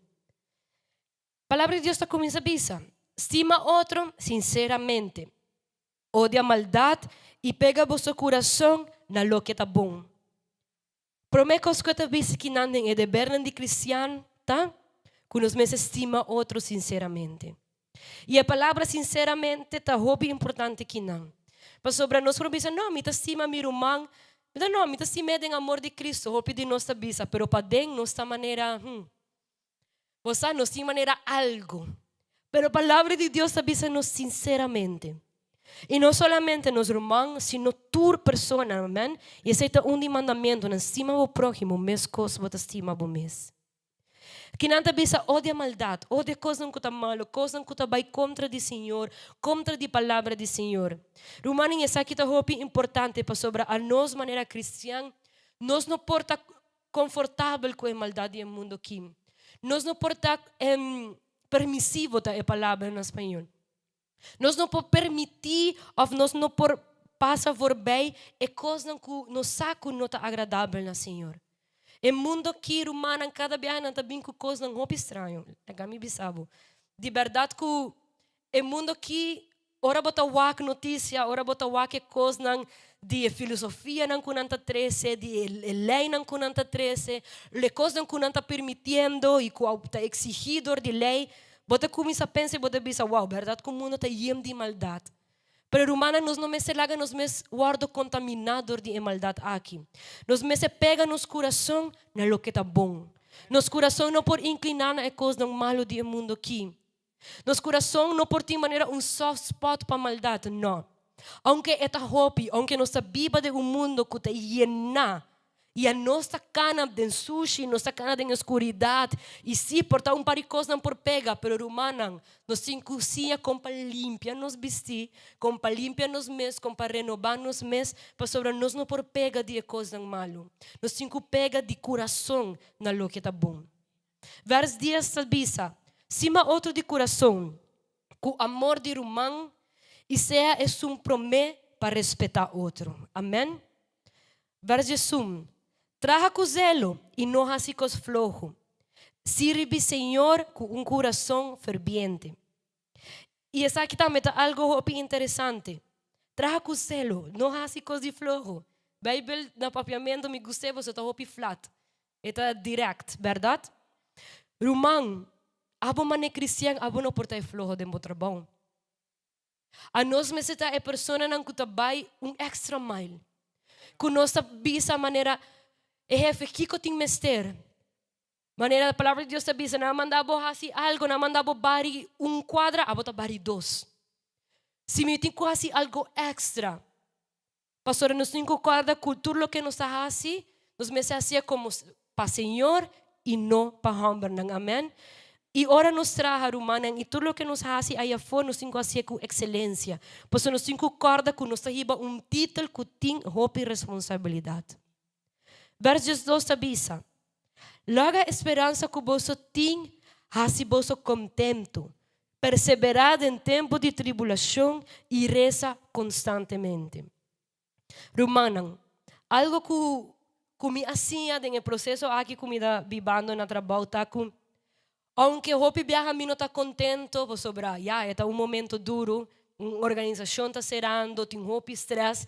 D: Palabra di Dios ta kuminsá bisa: Stima otro sinseramente. Odia maldat i pega boso kurason na loke ta bon. Promé kos ku e ta bisa kinan den e debernan di kristian ta ku nos mester stima otro sinseramente. I e palabra sinseramente ta hopi importante kinan. Pasobra nos por bisa, No, mi ta stima mi ruman. Mi ta, No, mi ta stim'é den amor di Kristu. Hopi di nos ta bisa, pero paden nos ta manera, hmm. Bo sa, nos tin manera algu. Pero Palabra di Dios ta bisa nos sinseramente. I no solamente nos ruman, sino tur persona. Amen. I esei ta un di mandamentunan, stima bo próhimo meskos bo ta stima bo mes. Kinan ta bisa odia maldat, odia kosnan ku ta malu, kosnan ku ta bai kontra di Señor, kontra di Palabra di Señor. Rumannan, esaki ta hopi importante pasobra anos manera kristian nos no por ta konfortabel ku e maldat di e mundu aki. Nos no por ta permisivo ta e palabra na spañol. Nos no por permití òf nos no por pasa voorbij e kosnan ku nos sa ku no ta agradabel na Señor. E mundu aki, rumannan, kada biaha nan ta bin ku kosnan hopi straño. Laga mi bisa bo. Di bèrdat ku e mundu aki, ora bo ta wak notisia, ora bo ta wak e kosnan di e filosofianan ku nan ta trese, di e leinan ku nan ta trese, e kosnan ku nan ta permitiendo i ku ta eksigí dor di lei, Bo ta kuminsá pensa i bo ta bisa, Wow, bèrdat ku mundu ta yen di maldat. Pero rumannan, nos no mester laga nos mes wòrdu kontaminá dor di e maldat aki. Nos mester pega nos kurason na loke ta bon. Nos kurason no por inkliná na e kosnan malu di e mundu aki. Nos kurason no por tin manera un soft spot pa maldat, nò. Ounke e ta hopi, ounke nos ta biba den un mundu ku ta yená I anos ta kana den sushi, nos ta kana den oscuridat, i sí, por ta un par di kosnan por pega, pero rumannan, nos tin ku siña kon pa limpia nos bistí, kon pa limpia nos mes, kon pa renobá nos mes, pasobra nos no por pega di e kosnan malu. Nos tin ku pega di kurason na loke ta bon. Vers dies ta bisa, Sima otro di kurason, ku amor di ruman, i sea esun promé pa respetá otro. Amèn. Vers 11, Traha ku zelo i no hasi kos floho. Sirbi Señor ku un kurason ferbiente. I esaki tambe ta algu hopi interesante. Traha ku zelo, no hasi kos di floho. Beibel na papiamentu mi gust'é pasobra ta hopi flat. E ta dirèkt, bèrdat? Ruman, abo manera kristian abo no por ta e floho den bo trabou. Anos mester ta e personanan ku ta bai un extra mile. Ku nos ta bisa manera e hefe kiko tin mester. Manera palabra di Dios ta bisa nan a manda bo hasi algo, nan a manda bo bari un kuadra, abo ta bari dos. Si mi tin ku hasi algo extra, pasobra nos tin ku kòrda ku tur loke nos ta hasi, nos mester hasié komo pa Señor i no pa hòmbernan. Amèn. I ora nos traha, rumannan, i tur loke nos hasi ei afó, nos tin ku hasié ku ekselensia. Pasobra nos tin ku kòrda ku nos ta hiba un titel ku tin hopi responsabilidat. Vèrs 12 ta bisa, Laga e speransa ku boso tin hasi boso kontentu. Perseverá den tempu di tribulashon i resa konstantemente. Rumannan, algo ku ku mi a siña den e proseso aki ku mi ta bibando na trabou ta ku ounke hopi biaha mi no ta kontento pasobra ya e ta un momento duru, un organisashon ta serando, tin hopi strès,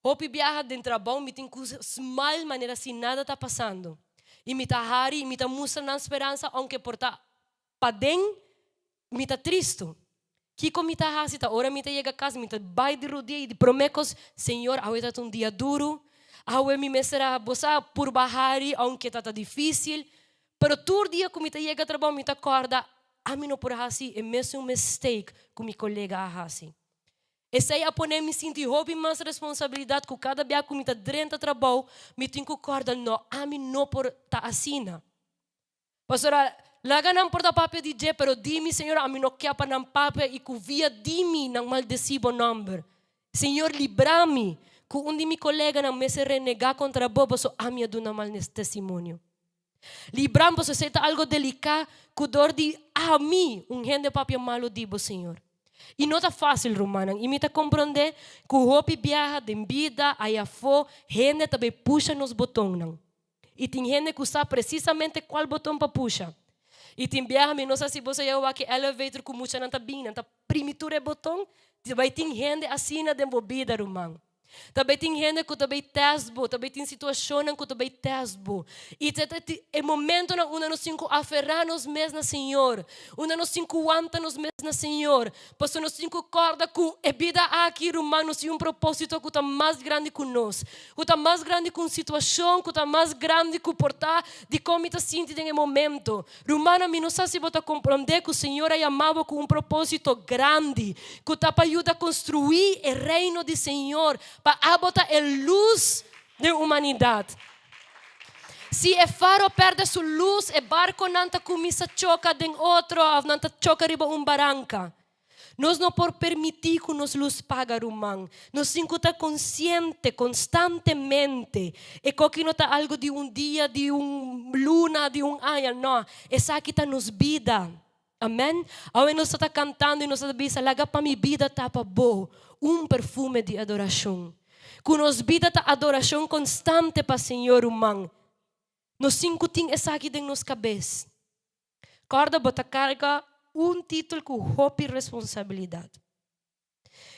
D: hopi biaha den trabou mi tin ku smile manera si nada ta pasando i mi ta hari i mi ta mustra nan speransa ounke por ta paden Mi ta tristu. Kiko mi ta hasi ta ora mi ta yega kas mi ta bai di rudia i di promé kos, Señor, awe ta ta un dia duru, awe mi mester a bo sa purba hari ounke ta ta difísil, pero tur dia ku mi ta yega trabou mi ta kòrda ami no por hasi e mesun mistake ku mi kolega a hasi. Esei a pone mi sinti hopi mas responsabilidat ku kada bia ku mi ta drenta trabou mi tin ku kòrda no ami no por ta asina. Pasobra laga nan por ta papia di dje, pero di mi, Señor, ami no kia pa nan papia i ku via di mi nan maldesí bo nòmber. Señor, libra mi ku un di mi koleganan mester renegá kontra bo pasobra ami a duna mal testimonio. Libra mi pasobra esei ta algu deliká ku dor di ami un hende papia malu di bo, Señor. I no ta fásil, rumannan, i mi ta komprondé ku hopi biaha den bida ayafó hende ta bai pusha nos botonnan. I tin hende ku sa presisamente kua boton pa pusha. I tin biaha, mi no sa si bo a wak elevator ku muchanan ta bin, nan ta primi tur e boton, bai tin hende asina den bo bida, ruman. Tambe tin hende ku ta bai test bo, tambe tin situashon ku ta bai test bo. I e momentonan unda nos tin ku aferá nos mes na Señor, unda nos tin ku wanta nos mes na Señor, pasobra nos tin ku kòrda ku e bida aki, ruman, nos tin un propósito ku ta mas grandi ku nos, ku ta mas grandi ku un situashon, ku ta mas grandi ku por ta di kon mi ta sinti den e momento. Ruman, mi no sa si bo ta komprondé ku Señor a yama bo ku un propósito grandi, ku ta pa yuda konstruí e reino di Señor, pa abo ta e lus di humanidat. Si e faro pèrdè su lus, e barkonan ta kuminsá choka den otro, òf nan ta choka riba un baranka. Nos no por permití ku nos lus paga, ruman. Nos tin ku ta konsiente konstantemente. E kos aki no ta algu di un dia, di un luna, di un aña. No, esaki ta nos bida. Amèn? Awe nos ta kantando i nos ta bisa, laga pa mi bida ta pa bo, un perfume di adorashon. Ku nos bida ta adorashon konstante pa Señor, ruman. Nos tin ku tin esaki den nos kabes. Kòrda bo ta karga un título ku hopi responsabilidat.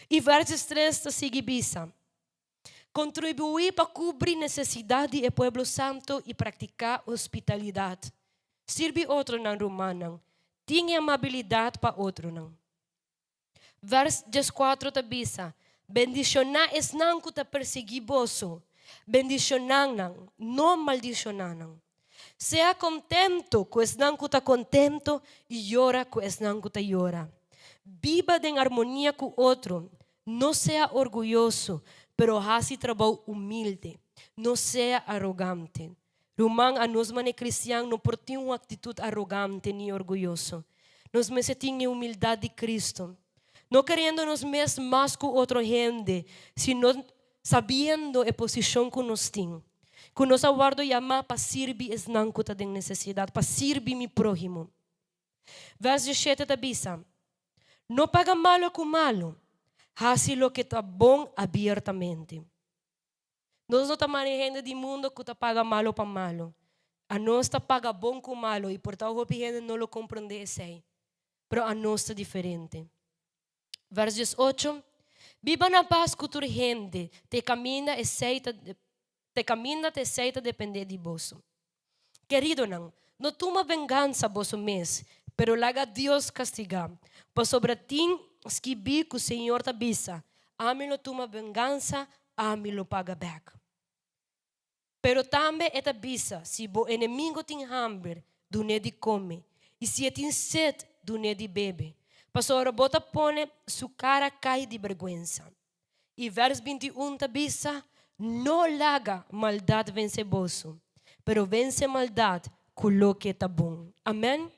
D: I verso 3 ta sigui bisa. Kontribuí pa kubri nesesidat di pueblo santu i praktiká hospitalidat. Sirbi otronan, rumannan. Tin amabilidat pa otronan. Verso 4 ta bisa. Bendishoná esnan ku ta persiguí boso. Bendishoná nan, no maldishoná nan. Sea kontentu ku esnan ku ta kontentu i yora ku esnan ku ta yora. Biba den armonia ku otro. No sea orguyoso, pero hasi trabou humilde. No sea arogante. Ruman, anos manera kristian no por tin un aktitut arogante ni orguyoso. Nos mester tin humildat di Kristu. No keriendo nos mes mas ku otro hende, sino sabiendo e posishon ku nos tin. Ku nos a wòrdu yamá pa sirbi esnan ku ta den nesesidat, pa sirbi mi próhimo. Verso 7 ta bisa, No paga malu ku malu, hasi loke ta bon abiertamente. Nos no ta manera hende di mundu ku ta paga malu pa malu. Anos ta paga bon ku malu i por tantu hopi hende no lo komprondé esei. Pero anos ta diferente. Verso 8. Biba na pas ku tur hende, te kaminda esei ta te kaminda te esei ta dependé di boso. Keridonan, no tuma vengansa boso mes, pero laga Dios kastigá. Pasobra tin skibí ku Señor ta bisa, ami lo tuma vengansa, ami lo paga bèk. Pero tambe e ta bisa, si bo enemigu tin hamber, dun'é di kome. I si e tin set, dun'é di bebe. Pasobra bo ta pone su kara kai di bèrgwensa. I verso 21 ta bisa, no laga maldat vense boso, pero vense maldat ku loke ta bon. Amèn?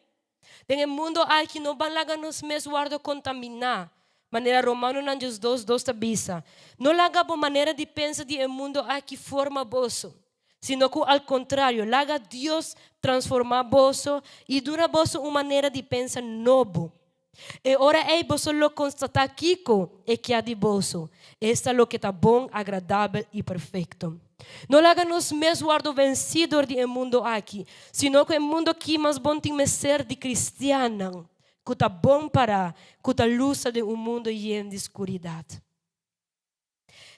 D: Den mundu aki no ban laga nos mes wòrdu kontaminá. Manera Romanonan 2, 2 ta bisa. No laga bo manera di pensa di mundu aki forma boso. Sino ku al kontrario, laga Dios transformá boso i duna boso un manera di pensa nobo. E ora ei boso lo konstatá kiko e ke di boso. Esta loke ta bon, agradabel i perfekto. No laga nos mes wòrdu vensí di mundu aki, sino ku e mundu aki mas bon tin mester di kristiannan, ku ta bon para, ku ta lus den un mundu yen di skuridat.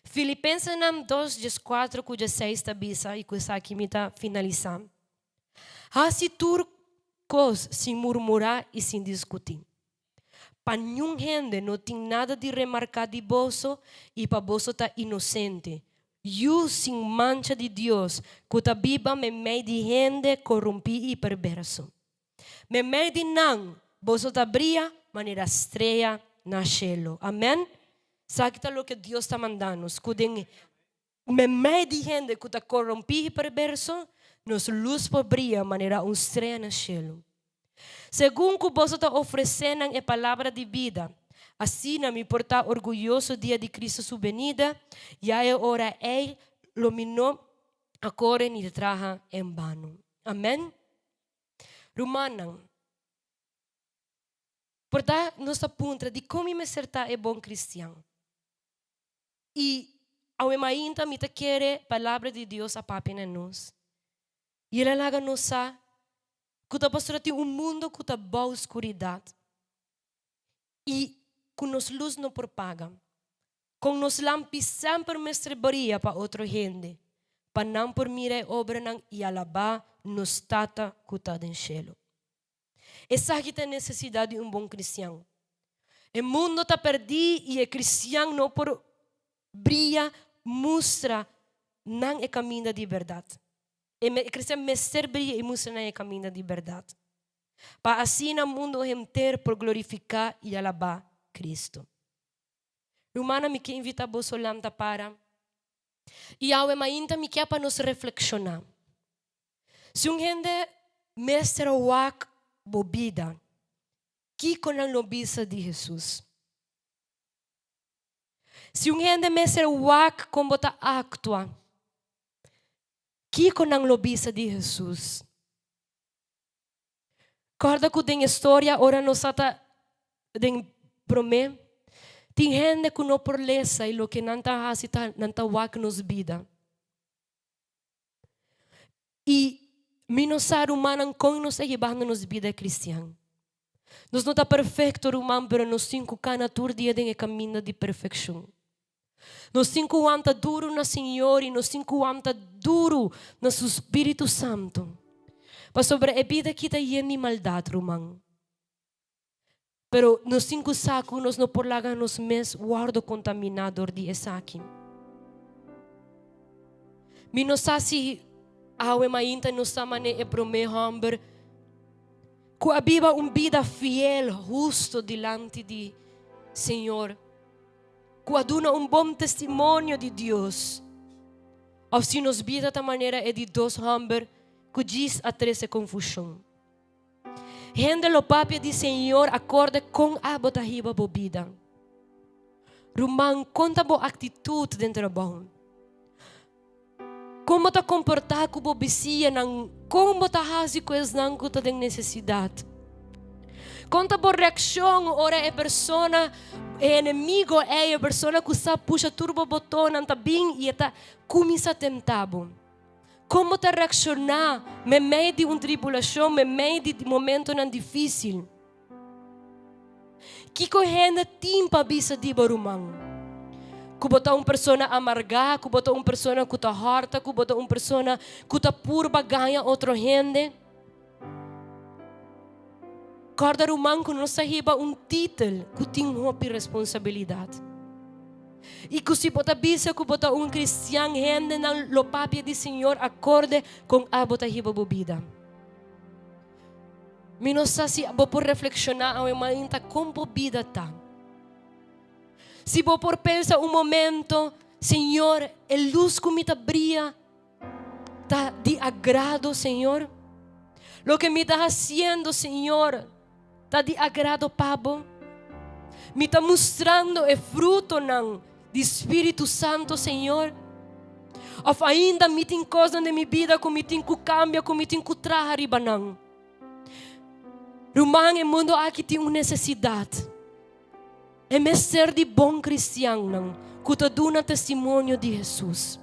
D: Filipensenan 2, 4 ku 6 ta bisa, i ku esaki mi ta finalisá. Hasi tur kos sin murmurá i sin diskutí. Pa ningun hende no tin nada di remarká di boso i pa boso ta inosente. Yu sin mancha di Dios, ku ta biba meimei di hende korumpí i perverso. Meimei di nan, boso ta bria manera strea na shelu. Amèn? Esaki ta loke Dios ta mandando? Ku den meimei di hende ku ta korumpí i perverso, nos lus por bria manera un strea na shelu. Segun ku boso ta ofresé nan e palabra di bida, asina mi por ta orguyoso dia di Kristu su benida, ya e ora ei lo mi no a kore ni traha en bano. Amèn. Rumannan, por ta nos ta puntra di kon mi mester ta e bon kristian. I awe mainta mi ta kere palabra di Dios a papia na nos. I el a laga nos sa ku ta pasobra tin un mundu ku ta bou skuridat i ku nos lus no por paga. Kon nos lampi semper mester bria pa otro hende, pa nan por mira e obranan i alabá nos Tata ku ta den shelu. Esaki ta e nesesidat di un bon kristian. E mundo ta perdí i e kristian no por bria mustra nan e kaminda di bèrdat. E kristian mester bria i mustra nan e kaminda di bèrdat, pa asina mundo henter por glorifiká i alabá Kristu. Rumannan, mi ke invitá boso lanta para i awe mainta mi ke pa nos reflekshoná. Si un hende mester wak bo bida, kiko nan lo bisa di Hesus? Si un hende mester wak kon bo ta aktua, kiko nan lo bisa di Hesus? Kòrda ku den e storia ora nos a ta den promé, tin hende ku no por lesa i loke nan ta hasi ta nan ta wak nos bida. I mi no sa rumannan kon nos ta hibando nos bida kristian. Nos no ta perfekto ruman pero nos tin ku kana tur dia den e kaminda di perfekshon. Nos tin ku wanta duru na Señor i nos tin ku wanta duru na su Spiritu Santu. Pasobra e bida aki ta yen di maldat ruman. Pero nos tin ku sa ku nos no por laga nos mes wòrdu kontaminá dor di esaki. Mi no sa si awe mainta nos ta manera e promé hòmber ku a biba un bida fiel, hustu dilanti di Señor, ku a duna un bon testimonio di Dios, òf si nos bida ta manera e di dos hòmber ku djis a trese konfushon. Hende lo papia di Señor acorde con abo ta hiba bo bida. Ruman, con ta bo actitud den trabou? Con bo ta comporta cu bo bisianan? Con bo ta haci cu esnan cu ta den necesidad? Con ta bo reaccion ora e persona, e enemigo ei, e persona cu sa pusha tur bo botonnan ta bin y e ta cuminsa tenta bo? Kon bo ta reakshoná meimei di un tribulashon, meimei di momentonan difísil? Kiko hende tin pa bisa di bo ruman? Ku bo ta un persona amargá, ku bo ta un persona ku ta hòrta, ku bo ta un persona ku ta purba gaña otro hende? Kòrda ruman ku nos ta hiba un titel ku tin hopi responsabilidat. I ku si bo ta bisa ku bo ta un kristian hendenan lo papia di Señor akorde kon abo ta hiba bo bida. Mi no sa si bo por reflekshoná awe mainta kon bo bida ta. Si bo por pensa un momento, Señor, e lus ku mi ta bria ta di agrado, Señor? Loke mi ta haciendo, Señor, ta di agrado pa Bo? Mi ta mustrando e frutonan di Spiritu Santo, Señor? Of ainda mi tin cosnan den mi bida cu mi tin cu cambia, cu mi tin cu traha riba nan? Ruman, e mundo aki tin un necesidad. E mester di bon cristiannan cu ta duna testimonio di Jesus.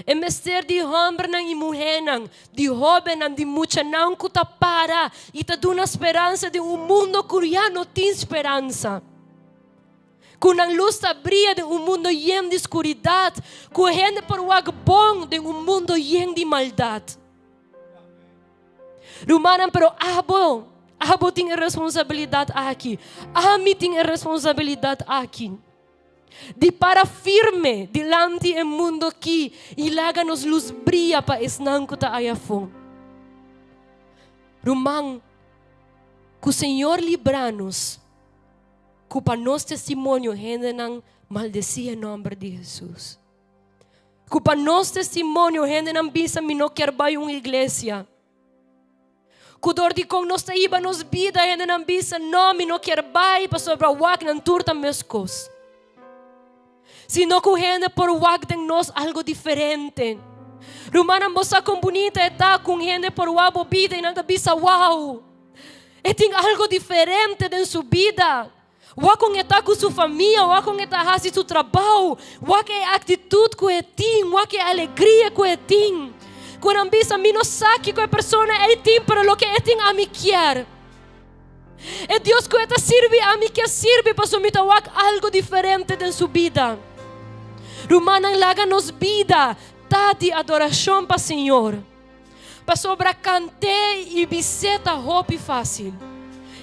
D: E mester di hòmbernan i muhénan, di hóbennan, di muchanan ku ta para i ta duna speransa den un mundo ku ya no tin speransa. Ku nan lus ta bria den un mundo yen di skuridat, ku hende por wak bon den un mundo yen di maldat. Rumannan, pero abo, abo tin e responsabilidat aki. Ami tin e responsabilidat aki. Di para firme dilanti e mundo aki i laga nos lus bria pa esnan ku ta aya afó. Ruman, ku Señor libra nos ku pa nos testimonio hendenan maldesí e nòmber di Hesus. Ku pa nos testimonio hendenan bisa mi no kier bai un iglesia. Ku dor di kon nos ta hiba nos bida hendenan bisa no mi no kier bai pasobra wak nan tur ta meskos. Sino ku hende por wak den nos algo diferente. Rumannan bo sa kon bunita e ta ku un hende por wak bo bida i nan ta bisa wow e tin algo diferente den su bida. Wak kon e ta ku su famia, wak kon e ta hasi su trabou, wak e aktitut ku e tin, wak e alegria ku e tin. Ku nan bisa, Mi no sa kiko e persona ei tin, pero loke e tin ami kier. E Dios ku e ta sirbi ami kier sirbi pasobra mi ta wak algu diferente den su bida. Rumannan laga nos bida ta di adorashon pa Señor. Pasobra kant'é i bis'é ta hopi fásil.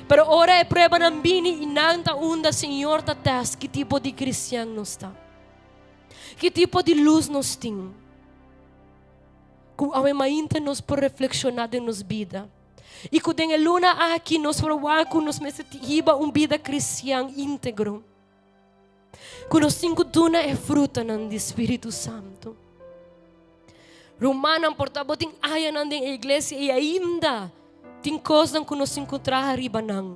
D: Pero ora e pruebanan bini i nan ta unda Señor ta tèst ki tipo di kristian nos ta. Ki tipo di lus nos tin. Ku awe mainta nos por reflekshoná den nos bida. I ku den e luna aki nos por wak ku nos mester hiba un bida kristian íntegro. Ku nos tin ku duna e frutanan di Spiritu Santu. Rumannan, por ta bo tin añanan den e iglesia i ainda tin kosnan ku nos tin ku traha riba nan.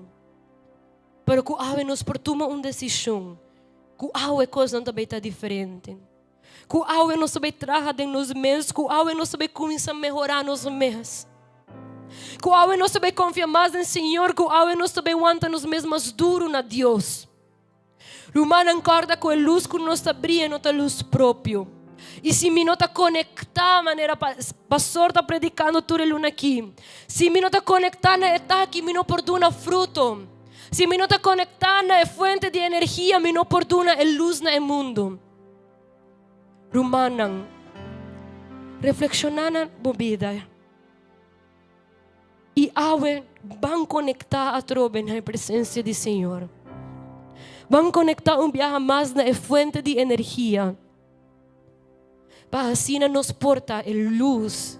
D: Pero ku awe nos por tuma un desishon ku awe kosnan ta bai ta diferente. Ku awe nos ta bai traha den nos mes, ku awe nos ta bai kuminsá mehorá nos mes. Ku awe nos ta bai konfia mas den Señor, ku awe nos ta bai wanta nos mes mas duru na Dios. Rumannan kòrda ku e lus ku nos ta bria no ta lus propio. I si mi no ta konektá manera pastor ta predikando tur e luna aki, si mi no ta konektá na e taki mi no por duna fruto. Si mi no ta konektá na e fuente di energia mi no por duna e lus na e mundu. Rumannan, reflekshoná na bo bida. I awe ban konektá atrobe na e presensia di Señor. Ban konektá un biaha mas na e fuente di energia, pa asina nos por ta e lus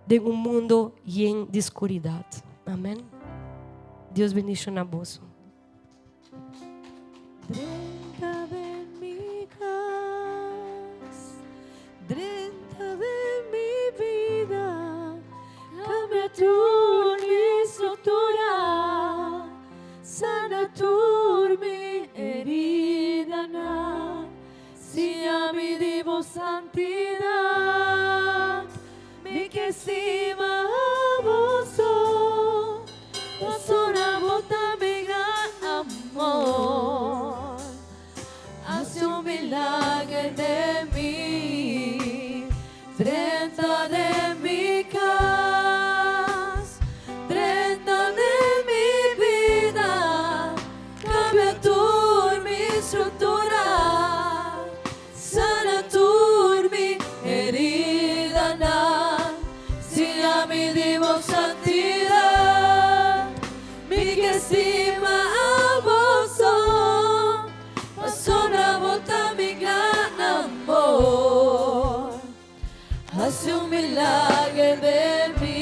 D: den un mundo yen di skuridat. Amen. Dios bendishoná boso.
A: Drenta den mi cas, drenta den mi bida, cambia tur mi structura, sana tur mi heridanan, siña mi di bo santidad, mi ke stima bo so. Pasobra bo ta mi gran amor. Hasi un milager den mi. Drenta den mi kas, drenta den mi bida, kambia tur mi struktura, sana tur mi heridanan. Siña mi di bo santidad, mi ke stima abo so, pasobra bo ta mi gran amor. Hasi un milager den mi.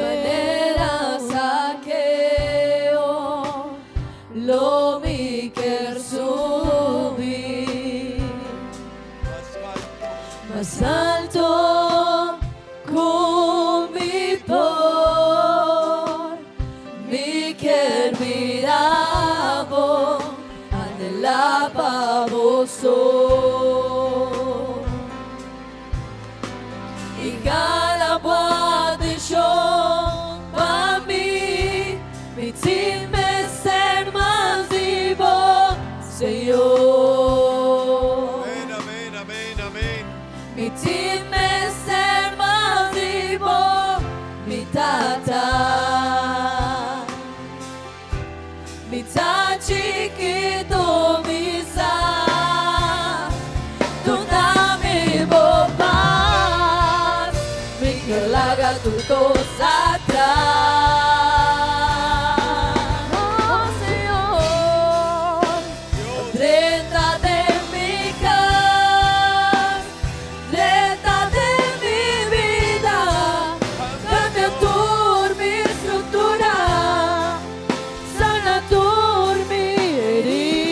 A: Manera Zakeo. Lo mi kier subi mas alto ku mi por. Mi kier mira bo, anhelá pa bo so. I gana bo atenshon pa mi. Mi tin mester mas di bo, Señor.
E: Amen, amen, amen, amen.
A: Mi tin mester mas di bo, mi Tata. Mi ta chikitu mi sa Duna mi bo pas Mi ke laga tur kos atras Oh Señor Drenta den mi kas Drenta den mi bida Kambia tur mi struktura Sana tur mi herida.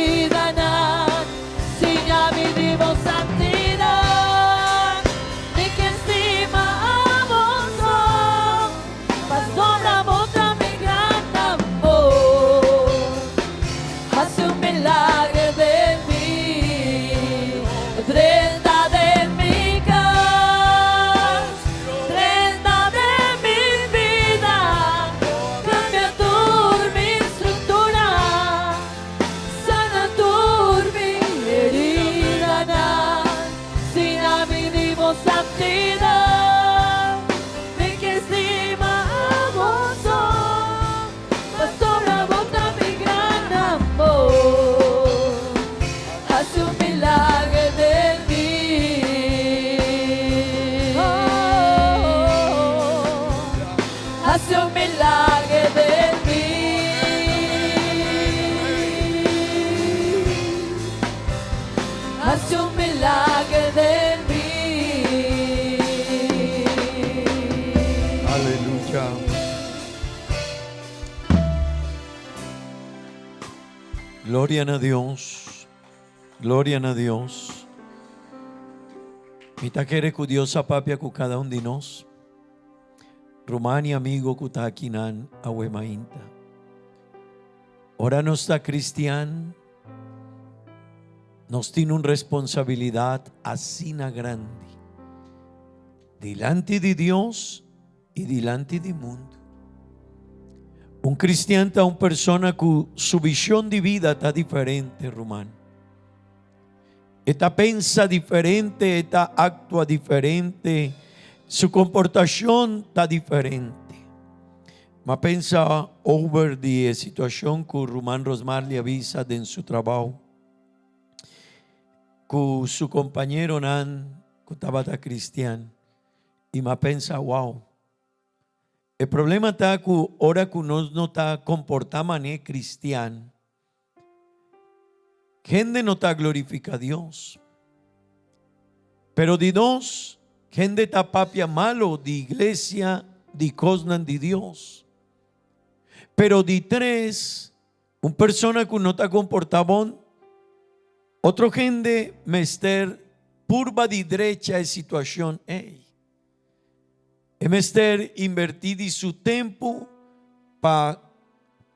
E: Gloria na Dios. Gloria na Dios. Mi ta kere ku Dios a papia ku kada un di nos. Ruman i amigo ku ta akinan awe mainta. Ora nos ta kristian, nos tin un responsabilidat asina grandi dilanti di Dios i dilanti di mundu. Un kristian ta un persona ku su vishon di bida ta diferente, ruman. E ta pensa diferente, e ta aktua diferente, su komportashon ta diferente. M'a pensa over di e situashon ku ruman Rosmarly a bisa den su trabou ku su kompañeronan ku tabata kristian i m'a pensa, Wow! E problema ta ku ora ku nos no ta komportá manera kristian, hende no ta glorifiká Dios. Pero di nos, hende ta papia malo di iglesia, di kosnan di Dios. Pero di tres, un persona ku no ta komportá bon, otro hende mester purba di drecha e situashon ei. E mester invertí di su tempu pa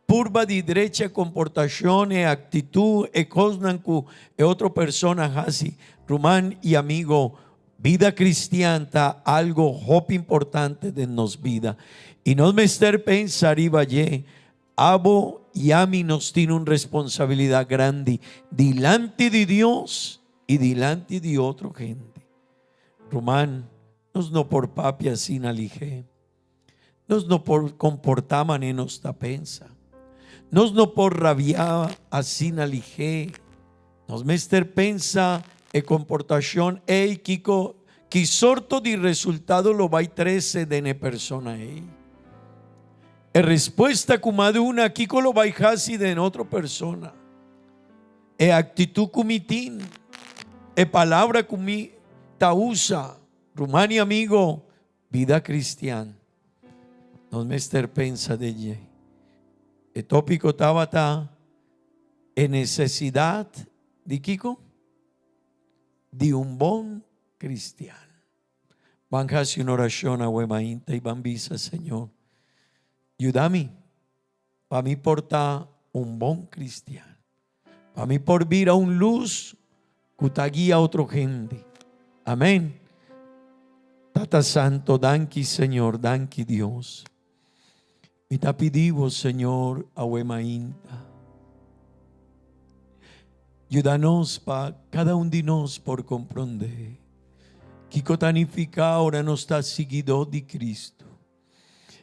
E: purba di drecha komportashon, e aktitut, e kosnan ku e otro persona hasi. Ruman i amigo, bida kristian ta algo hopi importante den nos bida i nos mester pensa riba dje. Abo i ami nos tin un responsabilidat grandi dilanti di Dios i dilanti di otro hende. Ruman, nos no por papia asina lihé. Nos no por komportá manera nos ta pensa. Nos no por rabiá asina lihé. Nos mester pensa e komportashon ei kiko ki sorto di resultado lo bai trese den e persona ei. E respuesta ku m'a duna kiko lo bai hasi den otro persona. E aktitut ku mi tin, e palabra ku mi ta usa, ruman i amigo, bida kristian, nos mester pensa den dje. E tópiko tabata e nesesidat di kiko? Di un bon kristian. Ban hasi un orashon awe mainta i ban bisa, Señor, yuda mi. Pa mi por ta un bon cristian. Pa mi por bira un luz cu ta guia otro hende. Amen. Tata Santo, danki Señor, danki Dios. Mi ta pidi bo, Señor, awe mainta. Yuda nos pa cada un di nos por comprende kico ta nifica ora nos ta siguidor di Cristo.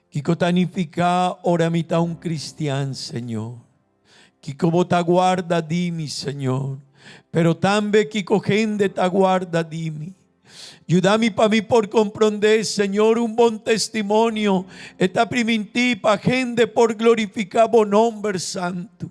E: Kiko ta nifiká ora mi ta un kristian, Señor? Kiko bo ta guarda di mi, Señor? Pero tambe kiko hende ta guarda di mi? Yuda mi pa mi por komprondé, Señor, un bon testimonio e ta primintí pa hende por glorifiká bo nomber santu.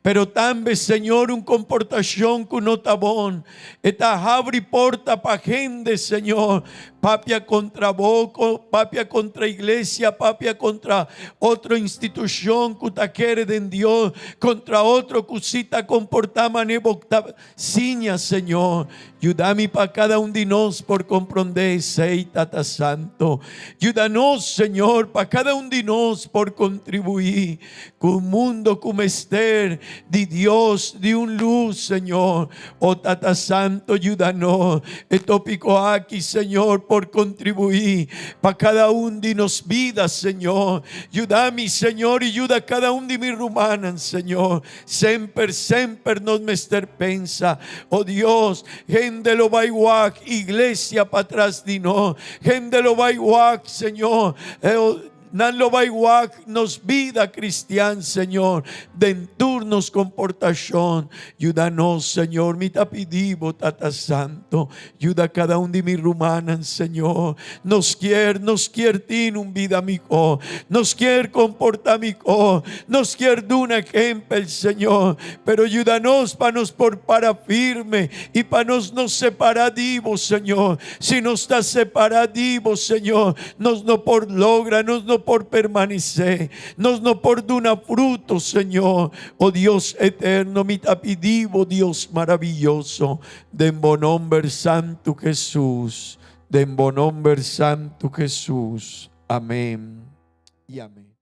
E: Pero tambe, Señor, un comportacion cu no ta bon, e ta habri porta pa hende, Señor, papia contra bo, papia contra iglesia, papia contra otro institucion cu ta kere den Dios, contra otro cu si ta comporta mane bo ta siña, Señor. Yuda mi pa cada un di nos por comprende esey, Tata Santo. Yuda nos, Señor, pa cada un di nos por contribui cu un mundo cu mester di Dios, di un luz, Señor. O Tata Santo, yuda nos. E topico aki, Señor, por contribui pa cada un di nos bida, Señor. Yuda mi, Señor, y yuda cada un di mi rumannan, Señor. Semper, semper nos mester pensa, O Dios, hende lo bai wak iglesia patras di nos, hende lo bai wak, Señor, nan lo bai wak nos bida cristian, Señor, den tur nos comportacion. Yuda nos, Señor, mi ta pidi bo, Tata Santo, yuda cada un di mi rumannan, Señor. Nos kier, nos kier tin un bida mihó, nos kier comporta mihó, nos kier duna ejempel, Señor, pero yuda nos pa nos por para firme y pa nos no separa di bo, Señor. Si nos ta separa di bo, Señor, nos no por logra, nos no. no por permanesé, nos no por duna fruto, Señor. Oh Dios eterno, mi ta pidi Bo, Dios maravioso, den bo nòmber santu Hesus, den bo nòmber santu Hesus. Amèn i amèn.